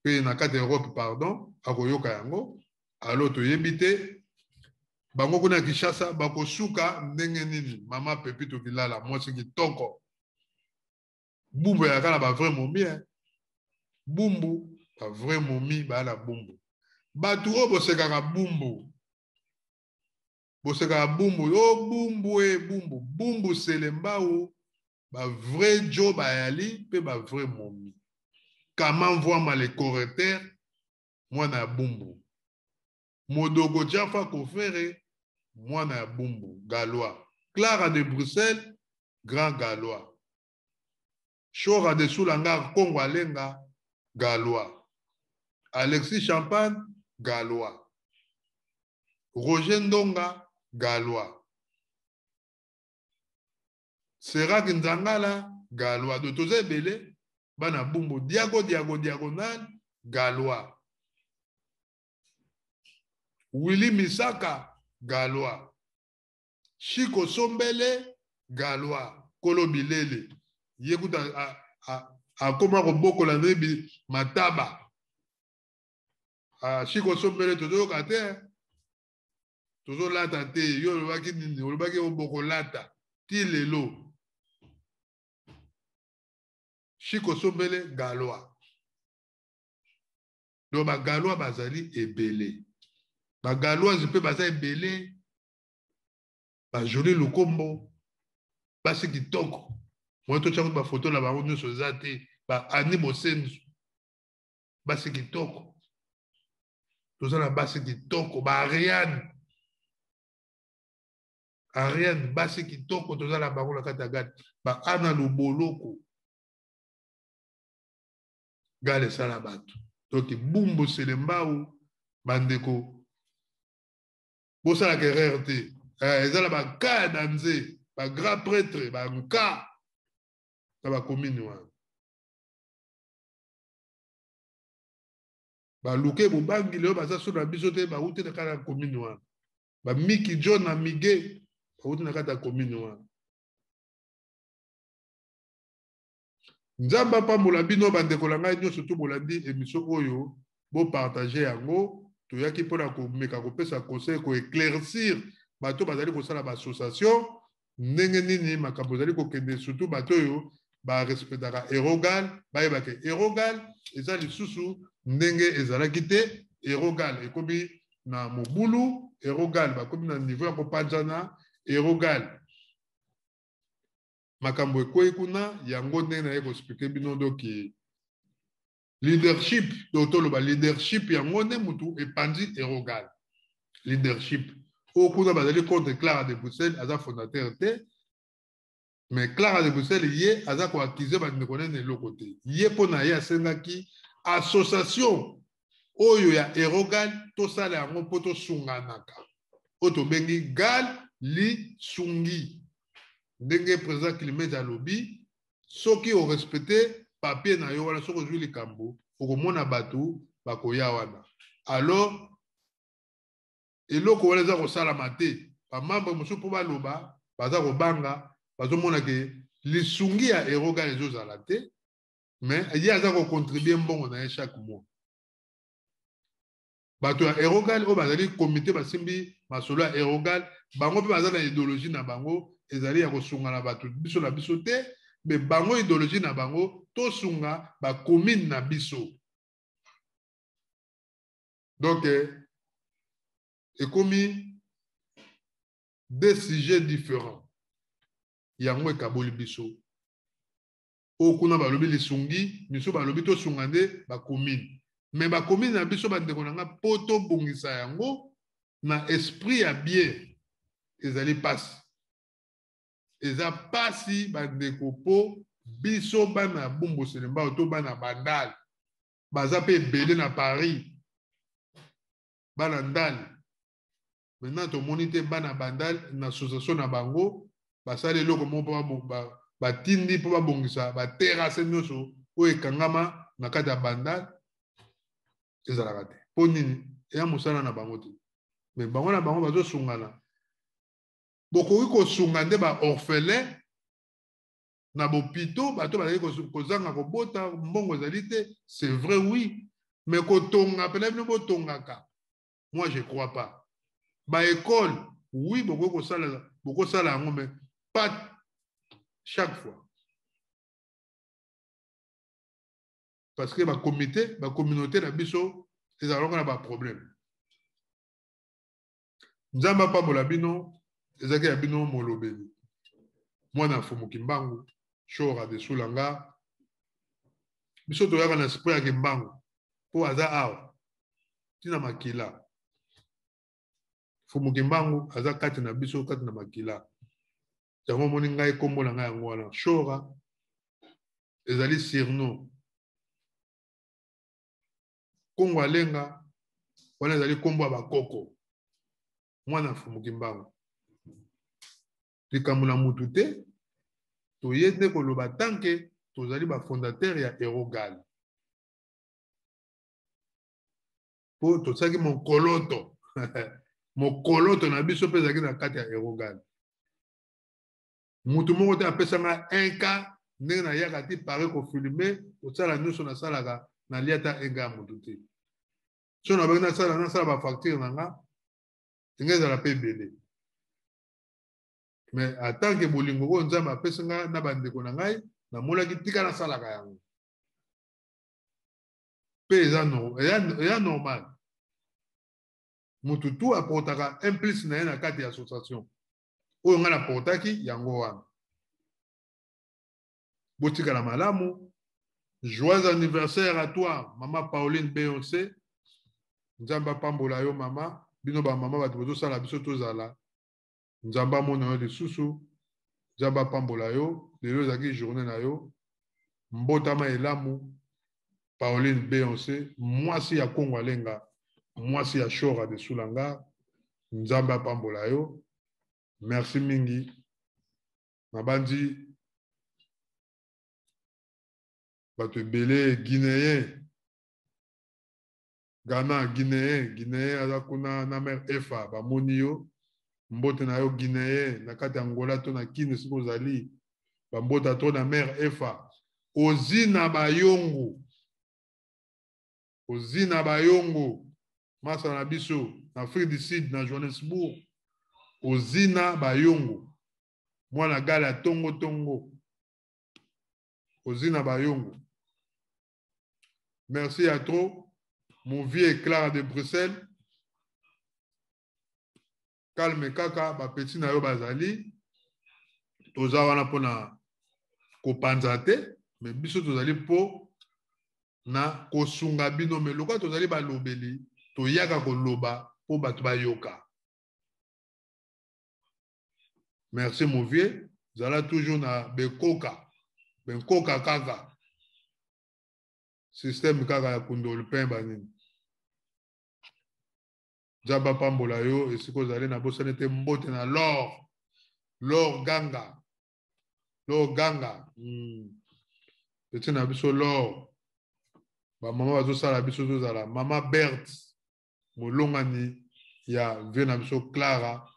pe na kati ya Europe, pardon, akoyoka yango. Alors toyebi te bango kuna Kinshasa bakosuka ndenge nini. Mama Pepito Kilala mwasi kitoko, bumbu yaka na ba vrai momi, hein. Bumbu ba vrai momi ba na bumbu. Bato oyo bosekaka Bumbu, bosekaka Bumbu, o oh, Bumbu e Bumbu, Bumbu Selembao, ba vrai jo bayali mpe ba vrai momi. Kama Mvwama le correcteur, mwana ya Bumbu. Modogo Jaffa Kofere, mwana ya Bumbu, Galois. Clara de Bruxelles, grand Galois. Shora de Soulanga, Kongo Alenga, Galois. Alexis Champagne, Galois. Roger Ndonga, Galois. Serak Nzangala, Galois. Donc, toza ebele, bana Bumbu, Diago, Diago, Diagonal, Galois. Willy Misaka, Galois. Chico Sombele, Galois. Kolo Bilele. Ye kuta akoma kobokola nde mataba. Chico Sombele tozoyoka te. Tozolata te. Yo olobaki nini? Olobaki obokolata. Ti lelo. Chico Sombele, Galois. Donc ba Galois bazali ebele. Ba Galoise mpe baza ebele. Ba Jolie Lukombo, basi kitoko. Moi totya kutu ba photo na bango nyonso eza te. Ba Annie Bosenzu, basi kitoko. Toza na basi kitoko, ba Ariane. Ariane, basi kitoko toza na bango na kati ya gare. Ba Anna Luboloko. Gare esala bato. Donc Bumbu Selembao, bandeko, bosalaka erreur te. Eza na ba cas ya danze, ba grand prêtre, ba nka na ba commune wana. Baluke bobangi lelo baza so na biso te, bauti na kati ya commune wana. Ba Miki John na Mige bauti na kati ya commune wana. Nzambe apambola bino bandeko na ngai nyonso to bolandi émission oyo, bo partager yango. Toyaki mpona komeka kopesa conseil, ko éclaircir bato bazali kosala ba association ndenge nini makambo ezali kokende, surtout bato oyo ba respectaka Erogal, bayebaka Erogal eza lisusu ndenge ezalaki te. Erogal ekomi na mobulu, Erogal bakomi na niveau ya kopanzana, Erogal makambo ekwei kuna. Yango ndenge naye koexpliquer bino. Donc leadership, donc toloba leadership yango nde mutu epanzi Erogal. Leadership oyo kuna bazali contre Clara de Bruxelles, aza fondateur te, mais Clara de Bruxelles ye aza koaccuser bandeko nene eloko te. Ye mpo na ye asengaki association oyo ya Erogal tosala yango mpo tosunganaka, oyo tobengi Gal lisungi. Ndenge président Climete alobi, soki orespecte papier na yo wana, soki ozwi likambo okomona bato bakoya wana. Alors eloko wana eza kosalama te. Bamembre mosusu mpo baloba baza kobanga, bazomona ke lisungi ya Erogal ezozala te, mais ye aza kocontribuer mbongo na ye chaque mois. Bato ya Erogal oyo bazali komite, basimbi masolo ya Erogal, bango mpe baza na idéologie na bango, ezali ya kosunga na bato biso na biso te, mais bango idéologie na bango tosunga bacommune na biso. Donc ekomi deux sujets différents, yango ekaboli biso. Oyo kuna balobi lisungi, miso balobi tosunga nde bacommune, mais bacommune na biso, bandeko na nga, mpo tobongisa yango na esprit ya bien ezali mpasi, eza mpasi bandeko, mpo biso bana ya Bumbu Selembao to bana Bandal baza mpe ebele na Paris, bana Ndali. Maintenant tomoni te bana Bandal na association na bango basali eloko moko mpo batindi mpo babongisa baterrasse nyonso oyo ekangama na kati ya Bandal. Ezalaka te. Mpo nini? Eya mosala na bango te, mais bango na bango bazosungana. Bokoki kosunga nde baorphelin na bopito, bato bazali kozanga kobota, mbongo ezali te, c'est vrai, oui, mais kotonga mpena bino botongaka, moi je crois pas. Baécole, oui, bokoki kosala, bokosala yango, mais pas chaque fois, parce que bacomité, bacommunauté na biso Ezalaka na baproblème. Nzambe apambola bino. Ezalaki ya bino molobeli, mwana Mfumu Kimbangu, Shora de Sulanga. Biso toyaka na esprit ya Kimbangu mpo aza awa ntina makila. Mfumu Kimbangu aza kati na biso, kati na makila. Yango omoni ngai, nkombo na ngai yango wana Shora, ezali surnom. Kongo Alenga wana ezali nkombo ya bakoko, mwana Mfumu Kimbangu. Likambo na mutu te, toye nde koloba tanke tozali bafondateur ya Erogal, mpo tosalaki mokoloto mokoloto na biso mpe ezalaki na kati ya Erogal. Mutu moko te apesanga un cas ndenge nayaka ti pare kofilme, kosala nyonso nasalaka, nalia ata un cas ya motu te. So nabaki nasala bafacture na nga, ndenge ezala mpe ebele. Mais en tant que bolingo oyo Nzambe apesi nga na bandeko na ngai, namonaki tika nasalaka yango mpe eza normal. Motu tu aportaka un plus na ye na kati ya association oyo ngai naportaki yango wana. Botikala malamu. Joyeux anniversaire à toi, mama Pauline Beyoncé. Nzambe apambola yo, mama. Bino bamama, bato bozosala biso tozala. Nzambe amona yo lisusu, Nzambe apambola yo. Lelo ezalaki journée na yo, mbotama elamu, Pauline Beyoncé, mwasi ya Kongo Alenga, mwasi ya Shora de Sulanga. Nzambe apambola yo. Merci mingi. Nabandi bato ebele, Guinéen, Ghana, Guinéen, Guinéen aza kuna na mare Efa, bamoni yo. Mbote na yo, Guinéen, na kati ya Angola to na Kini, soki ozali, bambota to na mare Efa. Ozina Bayongo, Ozina Bayongo, masa na biso na Afrique du Sud, na Johannesburg. Ozina Bayongo, mwana gala ya tongo tongo. Ozina Bayongo, merci à trop. Mon vieux Clara de Bruxelles, calme kaka, bapeti na yo bazali. Toza wana mpona kopanza te, me biso tozali mpo na kosunga bino. Me lokola tozali balobeli, toyaka koloba mpo bato bayoka. Merci, mon vieux. Zala toujours na bekoka benkoka kaka système kaka ya kundolu mpe banini. Nzambe apambola yo esika ozali. Nabosani te, mbote na Lor, Lor Ganga, Lor Ganga. Petit na biso Lor, bamama bazosala biso tozala. Mama Bert, molongani ya vieux na biso Clara.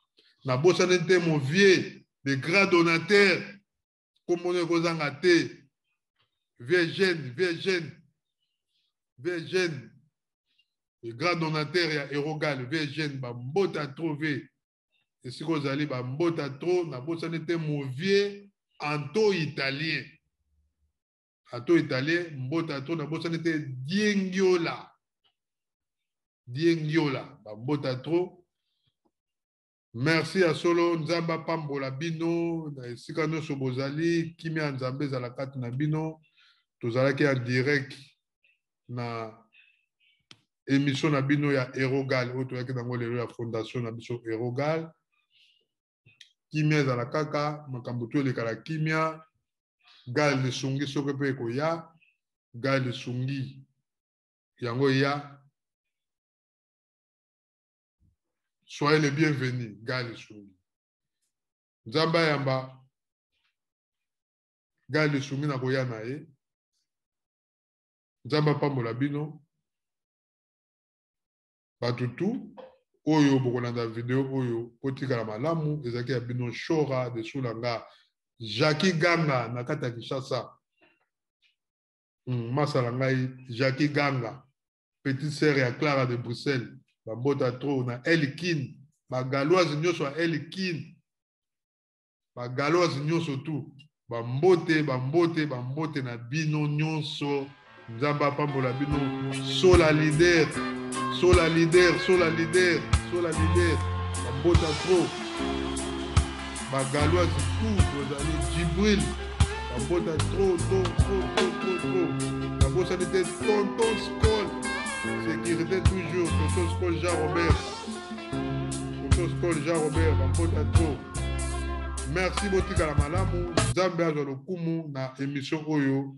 Nabosani te mon vieux, le grand donateur, kombono ekozanga te, vieux jeune, vieux jeune, vieux jeune, le grand donateur ya Erogal, vieux jeune, bambota trop vieux esika ozali, bambota trop. Nabosani te mon vieux Anto Italien, Anto Italien, mbota trop. Nabosani te Diengiola, Diengiola, bambota trop. Merci ya solo. Nzambe apambola bino na esika nyonso bozali. Kimia ya Nzambe ezala kati na bino. Tozalaki ya direct na émission na bino ya Erogal oyo toyaki nango lelo ya fondation na biso Erogal. Kimia ezala kaka, makambo to elekala kimia. Gal lisungi soki mpe ekoya, gal lisungi yango eya. Soyez les bienvenus, gal lisungi. Nzambe ayamba gal lisungi na koya na ye. Nzambe apambola bino bato tu oyo bokolanda video oyo. Kotikala malamu. Ezalaki ya bino Shora de Sulanga, Jacki Ganga na kati ya Kinshasa. Masala ngai Jacki Ganga, petite sœur ya Clara de Bruxelles, bambota trop na Elkin, bagaloise nyonso ya Elkin, bagaloise nyonso tu, bambote, bambote, bambote na bino nyonso. Nzambe apambola bino. Sola leader, sola leader, sola leader, sola leader. Bambota trop. Ba galoise tout bozali Djibril. Bambota trop, trop, trop, trop, trop, trop. Nabosani te tonton Skol. Sécurité toujours, tonton Skol Jean Robert. Tonton Skol Jean Robert, bambota trop. Merci botikala malamu. Nzambe azwa lokumu na émission oyo.